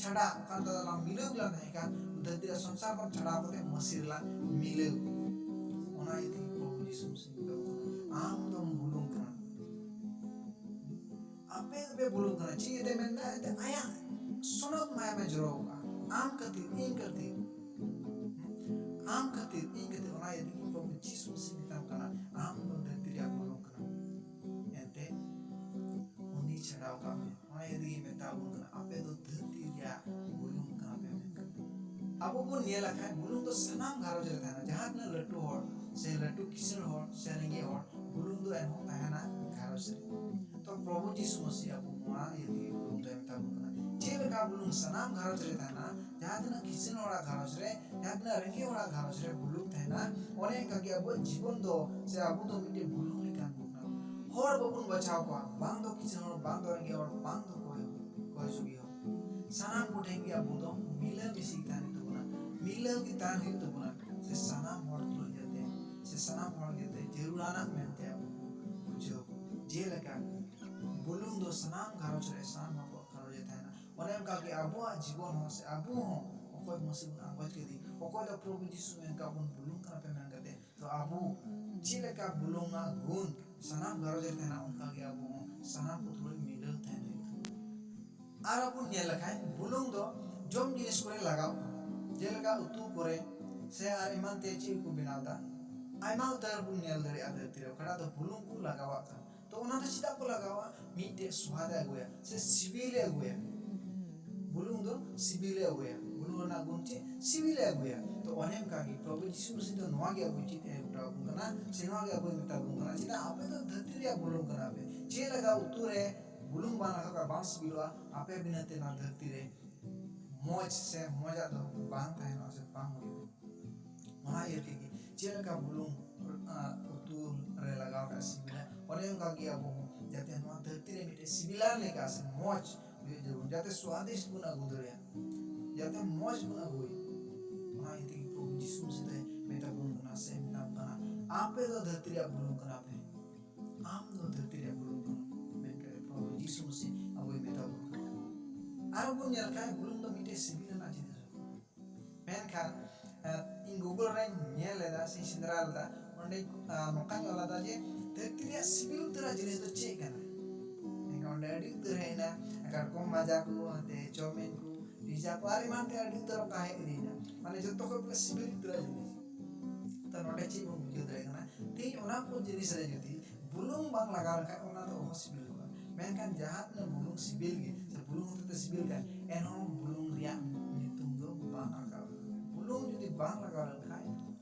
ᱪᱷᱟᱰᱟ, ᱚᱠᱟ ᱨᱮᱫᱚ ᱞᱟᱝ ᱢᱤᱞᱟᱹᱣ ᱞᱮᱱ ᱛᱟᱦᱮᱸ ᱠᱟᱱ, ᱫᱷᱟᱹᱨᱛᱤ ᱨᱮᱭᱟᱜ ᱥᱚᱝᱥᱟᱨ ᱠᱷᱚᱱ ᱪᱷᱟᱰᱟᱣ ᱠᱟᱛᱮ ᱢᱟᱹᱥᱤ ᱨᱮᱞᱟᱝ ᱢᱤᱞᱟᱹᱣ᱾ ᱚᱱᱟ ᱤᱭᱟᱹ ᱛᱮᱜᱮ ᱯᱨᱚᱵᱷᱩ ᱡᱤᱥᱩ ᱢᱟᱹᱥᱤ ᱢᱮᱛᱟ ᱠᱚ ᱠᱟᱱᱟ, ᱟᱢ ᱫᱚᱢ ᱵᱩᱞᱩᱝ ᱠᱟᱱᱟ᱾ ᱟᱯᱮ ᱫᱚᱯᱮ ᱵᱩᱞᱩᱝ ᱠᱟᱱᱟ᱾ ᱪᱮᱫ ᱤᱭᱟᱹᱛᱮ ᱢᱮᱱᱫᱟ? ᱮᱱᱛᱮ ᱟᱭᱟᱜ ᱥᱚᱱᱚᱛ ᱢᱟᱭᱟᱢᱮ ᱡᱚᱨᱚ ᱟᱠᱟᱫᱼᱟ ᱟᱢ ᱠᱷᱟᱹᱛᱤᱨ, ᱤᱧ ᱠᱷᱟᱹᱛᱤᱨ, ᱟᱢ ᱠᱷᱟᱹᱛᱤᱨ, ᱤᱧ ᱠᱷᱟᱹᱛᱤᱨ᱾ ᱚᱱᱟ ᱤᱭᱟᱹ ᱛᱮᱜᱮ ᱯᱨᱚᱵᱷᱩ ᱡᱤᱥᱩ ᱢᱟᱹᱥᱤ ᱢᱮᱛᱟᱢ ᱠᱟᱱᱟ, ᱟᱢ ᱫᱚ ᱫᱷᱟᱹᱨᱛᱤ ᱨᱮᱭᱟᱜ ᱵᱩᱞᱩᱝ ᱠᱟᱱᱟᱢ᱾ ᱮᱱᱛᱮ ᱩᱱᱤ ᱪᱷᱟᱰᱟᱣ ᱠᱟᱜ ᱢᱮ᱾ ᱚᱱᱟ ᱤᱭᱟᱹ ᱛᱮᱜᱮ ᱢᱮᱛᱟ ᱵᱚᱱ ᱠᱟᱱᱟ, ᱟᱯᱮ ᱫᱚ ᱫᱷᱟᱹᱨᱛᱤ ᱨᱮᱭᱟᱜ ᱵᱩᱞᱩᱝ ᱠᱟᱱᱟ ᱯᱮ ᱢᱮᱱᱛᱮ᱾ ᱟᱵᱚ ᱵᱚᱱ ᱧᱮᱞ ᱞᱮᱠᱷᱟᱱ ᱵᱩᱞᱩᱝ ᱫᱚ ᱥᱟᱱᱟᱢ ᱜᱷᱟᱨᱚᱸᱡᱽ ᱨᱮ ᱛᱟᱦᱮᱱᱟ᱾ ᱡᱟᱦᱟᱸ ᱛᱤᱱᱟᱹᱜ ᱞᱟᱹᱴᱩ ᱦᱚᱲ ᱥᱮ ᱞᱟᱹᱴᱩ ᱠᱤᱥᱟᱹᱬ ᱦᱚᱲ ᱥᱮ ᱨᱮᱸᱜᱮᱡ ᱦᱚᱲ, ᱵᱩᱞᱩᱝ ᱫᱚ ᱮᱱᱦᱚᱸ ᱛᱟᱦᱮᱱᱟ ᱜᱷᱟᱨᱚᱸᱡᱽ ᱨᱮ᱾ ᱛᱚ ᱯᱨᱚᱵᱷᱩ ᱡᱤᱥᱩ ᱢᱟᱹᱥᱤ ᱟᱵᱚ ᱱᱚᱣᱟ ᱤᱭᱟᱹ ᱛᱮᱜᱮ ᱵᱩᱞᱩᱝ ᱫᱚᱭ ᱢᱮᱛᱟ ᱵᱚᱱ ᱠᱟᱱᱟ᱾ ᱪᱮᱫ ᱞᱮᱠᱟ ᱵᱩᱞᱩᱝ ᱥᱟᱱᱟᱢ ᱜᱷᱟᱨᱚᱸᱡᱽ ᱨᱮ ᱛᱟᱦᱮᱱᱟ, ᱡᱟᱦᱟᱸ ᱛᱤᱱᱟᱹᱜ ᱠᱤᱥᱟᱹᱬ ᱦᱚᱲᱟᱜ ᱜᱷᱟᱨᱚᱸᱡᱽ ᱨᱮ, ᱡᱟᱦᱟᱸ ᱛᱤᱱᱟᱹᱜ ᱨᱮᱸᱜᱮᱡ ᱦᱚᱲᱟᱜ ᱜᱷᱟᱨᱚᱸᱡᱽ ᱨᱮ ᱵᱩᱞᱩᱝ ᱛᱟᱦᱮᱱᱟ, ᱚᱱᱮ ᱚᱱᱠᱟ ᱜᱮ ᱟᱵᱚᱣᱟᱜ ᱡᱤᱵᱚᱱ ᱫᱚ, ᱥᱮ ᱟᱵᱚ ᱫᱚ ᱢᱤᱫᱴᱮᱱ ᱵᱩᱞᱩᱝ ᱞᱮᱠᱟᱱ ᱵᱚᱱ ᱠᱟᱱᱟ᱾ ᱦᱚᱲ ᱵᱟᱵᱚᱱ ᱵᱟᱪᱷᱟᱣ ᱠᱚᱣᱟ, ᱵᱟᱝ ᱫᱚ ᱠᱤᱥᱟᱹᱬ ᱦᱚᱲ, ᱵᱟᱝ ᱫᱚ ᱨᱮᱸᱜᱮᱡ ᱦᱚᱲ, ᱵᱟᱝ ᱫᱚ ᱠᱚᱭ, ᱠᱚᱭ ᱡᱩᱜᱤ ᱦᱚᱲ᱾ ᱥᱟᱱᱟᱢ ᱠᱚᱴᱷᱮᱱ ᱜᱮ ᱟᱵᱚ ᱫᱚ ᱢᱤᱞᱟᱹ ᱢᱤᱥᱤ ᱛᱟᱦᱮᱱ ᱦᱩᱭᱩᱜ ᱛᱟᱵᱚᱱᱟ, ᱢᱤᱞᱟᱹᱣ ᱜᱮ ᱛᱟᱦᱮᱱ ᱦᱩᱭᱩᱜ ᱛᱟᱵᱚᱱᱟ, ᱥᱮ ᱥᱟᱱᱟᱢ ᱦᱚᱲ ᱛᱩᱞᱩᱡ ᱡᱟᱛᱮ, ᱥᱮ ᱥᱟᱱᱟᱢ ᱦᱚᱲ ᱡᱟᱛᱮ ᱡᱟᱹᱨᱩᱲᱟᱱᱟᱜ ᱢᱮᱱᱛᱮ ᱟᱵᱚ ᱵᱚᱱ ᱵᱩᱡᱷᱟᱹᱣ᱾ ᱡᱮᱞᱮᱠᱟ ᱵᱩᱞᱩᱝ ᱫᱚ ᱥᱟᱱᱟᱢ ᱜᱷᱟᱨᱚᱸᱡᱽ ᱨᱮ, ᱥᱟᱱᱟᱢ ᱦᱚᱲ ᱠᱚᱣᱟᱜ ᱜᱷᱟᱨᱚᱸᱡᱽ ᱨᱮ ᱛᱟᱦᱮᱱᱟ, ᱚᱱᱮ ᱚᱱᱠᱟ ᱜᱮ ᱟᱵᱚᱣᱟᱜ ᱡᱤᱵᱚᱱ ᱦᱚᱸ, ᱥᱮ ᱟᱵᱚ ᱦᱚᱸ ᱚᱠᱚᱭ ᱢᱟᱹᱥᱤ ᱵᱚᱱ ᱟᱸᱜᱚᱪ ᱠᱮᱫᱮ, ᱚᱠᱚᱭ ᱫᱚ ᱯᱨᱚᱵᱷᱩ ᱡᱤᱥᱩ ᱢᱮᱱ ᱠᱟᱜ ᱵᱚᱱ ᱵᱩᱞᱩᱝ ᱠᱟᱱᱟ ᱯᱮ ᱢᱮᱱ ᱠᱟᱛᱮ, ᱛᱚ ᱟᱵᱚ ᱪᱮᱫ ᱞᱮᱠᱟ ᱵᱩᱞᱩᱝ ᱟᱜ ᱜᱩᱱ ᱥᱟᱱᱟᱢ ᱜᱷᱟᱨᱚᱸᱡᱽ ᱨᱮ ᱛᱟᱦᱮᱱᱟ, ᱚᱱᱠᱟ ᱜᱮ ᱟᱵᱚ ᱦᱚᱸ ᱥᱟᱱᱟᱢ ᱠᱚ ᱛᱩᱞᱩᱡ ᱢᱤᱞᱟᱹᱣ ᱛᱟᱦᱮᱱ ᱦᱩᱭᱩᱜ ᱛᱟᱵᱚᱱᱟ᱾ ᱟᱨ ᱵᱚᱱ ᱧᱮᱞ ᱞᱮᱠᱷᱟᱱ ᱵᱩᱞᱩᱝ ᱫᱚ ᱡᱚᱢ ᱡᱤᱱᱤᱥ ᱠᱚᱨᱮ ᱞᱟᱜᱟᱣ ᱠᱟᱱᱟ, ᱡᱮᱞᱮᱠᱟ ᱩᱛᱩ ᱠᱚᱨᱮ ᱥᱮ ᱟᱨ ᱮᱢᱟᱱ ᱛᱮ ᱪᱮᱫ ᱠᱚ ᱵᱮᱱᱟᱣ ᱮᱫᱟ, ᱟᱭᱢᱟ ᱩᱛᱟᱹᱨ ᱵᱚᱱ ᱧᱮᱞ ᱫᱟᱲᱮᱭᱟᱜᱼᱟ ᱫᱷᱟᱹᱨᱛᱤ ᱨᱮ᱾ ᱚᱠᱟᱴᱟᱜ ᱫᱚ ᱵᱩᱞᱩᱝ ᱠᱚ ᱞᱟᱜᱟᱣᱟᱜ ᱠᱟᱱᱟ᱾ ᱛᱚ ᱚᱱᱟ ᱫᱚ ᱪᱮᱫᱟᱜ ᱠᱚ ᱞᱟᱜᱟᱣᱟ? ᱢᱤᱫᱴᱮᱡ ᱥᱣᱟᱫ ᱮ ᱟᱹᱜᱩᱭᱟ ᱥᱮ ᱥᱤᱵᱤᱞ ᱮ ᱟᱹᱜᱩᱭᱟ᱾ ᱵᱩᱞᱩᱝ ᱫᱚ ᱥᱤᱵᱤᱞ ᱮ ᱟᱹᱜᱩᱭᱟ᱾ ᱵᱩᱞᱩᱝ ᱨᱮᱱᱟᱜ ᱜᱩᱱ ᱪᱮᱫ? ᱥᱤᱵᱤᱞ ᱮ ᱟᱹᱜᱩᱭᱟ᱾ ᱛᱚ ᱚᱱᱮ ᱚᱱᱠᱟ ᱜᱮ ᱯᱨᱚᱵᱷᱩ ᱡᱤᱥᱩ ᱢᱟᱹᱥᱤ ᱫᱚ ᱱᱚᱣᱟ ᱜᱮ ᱟᱵᱚ ᱪᱮᱫ ᱮ ᱜᱚᱴᱟ ᱟᱵᱚᱱ ᱠᱟᱱᱟ, ᱥᱮ ᱱᱚᱣᱟ ᱜᱮ ᱟᱵᱚᱭ ᱢᱮᱛᱟ ᱵᱚᱱ ᱠᱟᱱᱟ, ᱪᱮᱫᱟᱜ ᱟᱯᱮ ᱫᱚ ᱫᱷᱟᱹᱨᱛᱤ ᱨᱮᱭᱟᱜ ᱵᱩᱞᱩᱝ ᱠᱟᱱᱟ ᱯᱮ᱾ ᱪᱮᱫ ᱞᱮᱠᱟ ᱩᱛᱩ ᱨᱮ ᱵᱩᱞᱩᱝ ᱵᱟᱝ ᱞᱟᱜᱟᱣ ᱠᱷᱟᱱ ᱵᱟᱝ ᱥᱤᱵᱤᱞᱚᱜᱼᱟ, ᱟᱯᱮ ᱵᱤᱱᱟᱹ ᱛᱮ ᱱᱚᱣᱟ ᱫᱷᱟᱹᱨᱛᱤ ᱨᱮ ᱢᱚᱡᱽ ᱥᱮ ᱢᱚᱡᱟᱜ ᱫᱚ ᱵᱟᱝ ᱛᱟᱦᱮᱱᱚᱜᱼᱟ ᱥᱮ ᱵᱟᱝ ᱦᱩᱭᱩᱜᱼᱟ᱾ ᱚᱱᱟ ᱤᱭᱟᱹ ᱛᱮᱜᱮ ᱪᱮᱫ ᱞᱮᱠᱟ ᱵᱩᱞᱩᱝ, ᱟ, ᱩᱛᱩ ᱨᱮ ᱞᱟᱜᱟᱣ ᱠᱷᱟᱱ ᱥᱤᱵᱤᱞᱟ, ᱚᱱᱮ ᱚᱱᱠᱟ ᱜᱮ ᱟᱵᱚ ᱦᱚᱸ ᱡᱟᱛᱮ ᱱᱚᱣᱟ ᱫᱷᱟᱹᱨᱛᱤ ᱨᱮ ᱢᱤᱫᱴᱮᱡ ᱥᱤᱵᱤᱞᱟᱱ ᱞᱮᱠᱟ ᱥᱮ ᱢᱚᱡᱽ ᱦᱩᱭᱩᱜ ᱡᱟᱹᱨᱩᱲ, ᱡᱟᱛᱮ ᱥᱣᱟᱫᱤᱥᱴ ᱵᱚᱱ ᱟᱹᱜᱩ ᱫᱟᱲᱮᱭᱟᱜ, ᱡᱟᱛᱮ ᱢᱚᱡᱽ ᱵᱚᱱ ᱟᱹᱜᱩᱭ᱾ ᱚᱱᱟ ᱤᱭᱟᱹ ᱛᱮᱜᱮ ᱯᱨᱚᱵᱷᱩ ᱡᱤᱥᱩ ᱢᱟᱹᱥᱤ ᱫᱚᱭ ᱢᱮᱛᱟ ᱵᱚᱱ ᱠᱟᱱᱟ ᱥᱮ ᱢᱮᱛᱟᱢ ᱠᱟᱱᱟ, ᱟᱯᱮ ᱫᱚ ᱫᱷᱟᱹᱨᱛᱤ ᱨᱮᱭᱟᱜ ᱵᱩᱞᱩᱝ ᱠᱟᱱᱟ ᱯᱮ᱾ ᱟᱢ ᱫᱚ ᱫᱷᱟᱹᱨᱛᱤ ᱨᱮᱭᱟᱜ ᱵᱩᱞᱩᱝ ᱠᱟᱱᱟ ᱢᱮᱱᱛᱮ ᱯᱨᱚᱵᱷᱩ ᱡᱤᱥᱩ ᱢᱟᱹᱥᱤ ᱟᱵᱚᱭ ᱢᱮᱛᱟ ᱵᱚᱱ ᱠᱟᱱᱟ᱾ ᱟᱨᱦᱚᱸ ᱵᱚᱱ ᱧᱮᱞ ᱠᱷᱟᱱ ᱵᱩᱞᱩᱝ ᱫᱚ ᱢᱤᱫᱴᱮᱱ ᱥᱤᱵᱤᱞ ᱨᱮᱱᱟᱜ ᱡᱤᱱᱤᱥ ᱠᱟᱱᱟ᱾ ᱢᱮᱱᱠᱷᱟᱱ ᱮᱸ, ᱤᱧ Google ᱨᱮᱧ ᱧᱮᱞ ᱞᱮᱫᱟ ᱥᱮᱧ ᱥᱮᱸᱫᱽᱨᱟ ᱞᱮᱫᱟ, ᱚᱸᱰᱮ ᱱᱚᱝᱠᱟᱧ ᱚᱞ ᱞᱮᱫᱟ ᱡᱮ ᱫᱷᱟᱹᱨᱛᱤ ᱨᱮᱭᱟᱜ ᱥᱤᱵᱤᱞ ᱩᱛᱟᱹᱨᱟᱜ ᱡᱤᱱᱤᱥ ᱫᱚ ᱪᱮᱫ ᱠᱟᱱᱟ? ᱮᱱᱠᱷᱟᱱ ᱚᱸᱰᱮ ᱟᱹᱰᱤ ᱩᱛᱟᱹᱨ ᱦᱮᱡ ᱮᱱᱟ, ᱠᱟᱴᱠᱚᱢ ᱢᱟᱡᱟ ᱠᱚ, ᱦᱟᱱᱛᱮ ᱪᱟᱣᱢᱤᱱ ᱠᱚ, ᱯᱤᱡᱟ ᱠᱚ, ᱟᱨ ᱮᱢᱟᱱ ᱛᱮ ᱟᱹᱰᱤ ᱩᱛᱟᱹᱨ ᱚᱱᱠᱟ ᱦᱮᱡ ᱤᱫᱤᱭᱮᱱᱟ᱾ ᱢᱟᱱᱮ ᱡᱚᱛᱚ ᱠᱷᱚᱱ ᱵᱚᱞᱮ ᱥᱤᱵᱤᱞ ᱩᱛᱟᱹᱨᱟᱜ ᱡᱤᱱᱤᱥ᱾ ᱛᱚ ᱱᱚᱰᱮ ᱪᱮᱫ ᱵᱚᱱ ᱵᱩᱡᱷᱟᱹᱣ ᱫᱟᱲᱮᱭᱟᱜ ᱠᱟᱱᱟ? ᱛᱮᱦᱮᱧ ᱚᱱᱟ ᱠᱚ ᱡᱤᱱᱤᱥ ᱨᱮ ᱡᱩᱫᱤ ᱵᱩᱞᱩᱝ ᱵᱟᱝ ᱞᱟᱜᱟᱣ ᱞᱮᱠᱷᱟᱱ ᱚᱱᱟ ᱫᱚ ᱚᱦᱚ ᱥᱤᱵᱤᱞ ᱠᱚᱜᱼᱟ᱾ ᱢᱮᱱᱠᱷᱟᱱ ᱡᱟᱦᱟᱸ ᱛᱤᱱᱟᱹᱜ ᱵᱩᱞᱩᱝ ᱥᱤᱵᱤᱞ ᱜᱮ ᱥᱮ ᱵᱩᱞᱩᱝ ᱦᱚᱛᱮᱡ ᱛᱮ ᱥᱤᱵᱤᱞ ᱠᱟᱱ, ᱮᱱᱦᱚᱸ ᱵᱩᱞᱩᱝ ᱨᱮᱭᱟᱜ ᱧᱩᱛᱩᱢ ᱫᱚ ᱵᱟᱝ ᱨᱟᱠᱟᱵ᱾ ᱵᱩᱞᱩᱝ ᱡᱩᱫᱤ ᱵᱟᱝ ᱞᱟᱜᱟᱣ ᱞᱮᱱᱠᱷᱟᱱ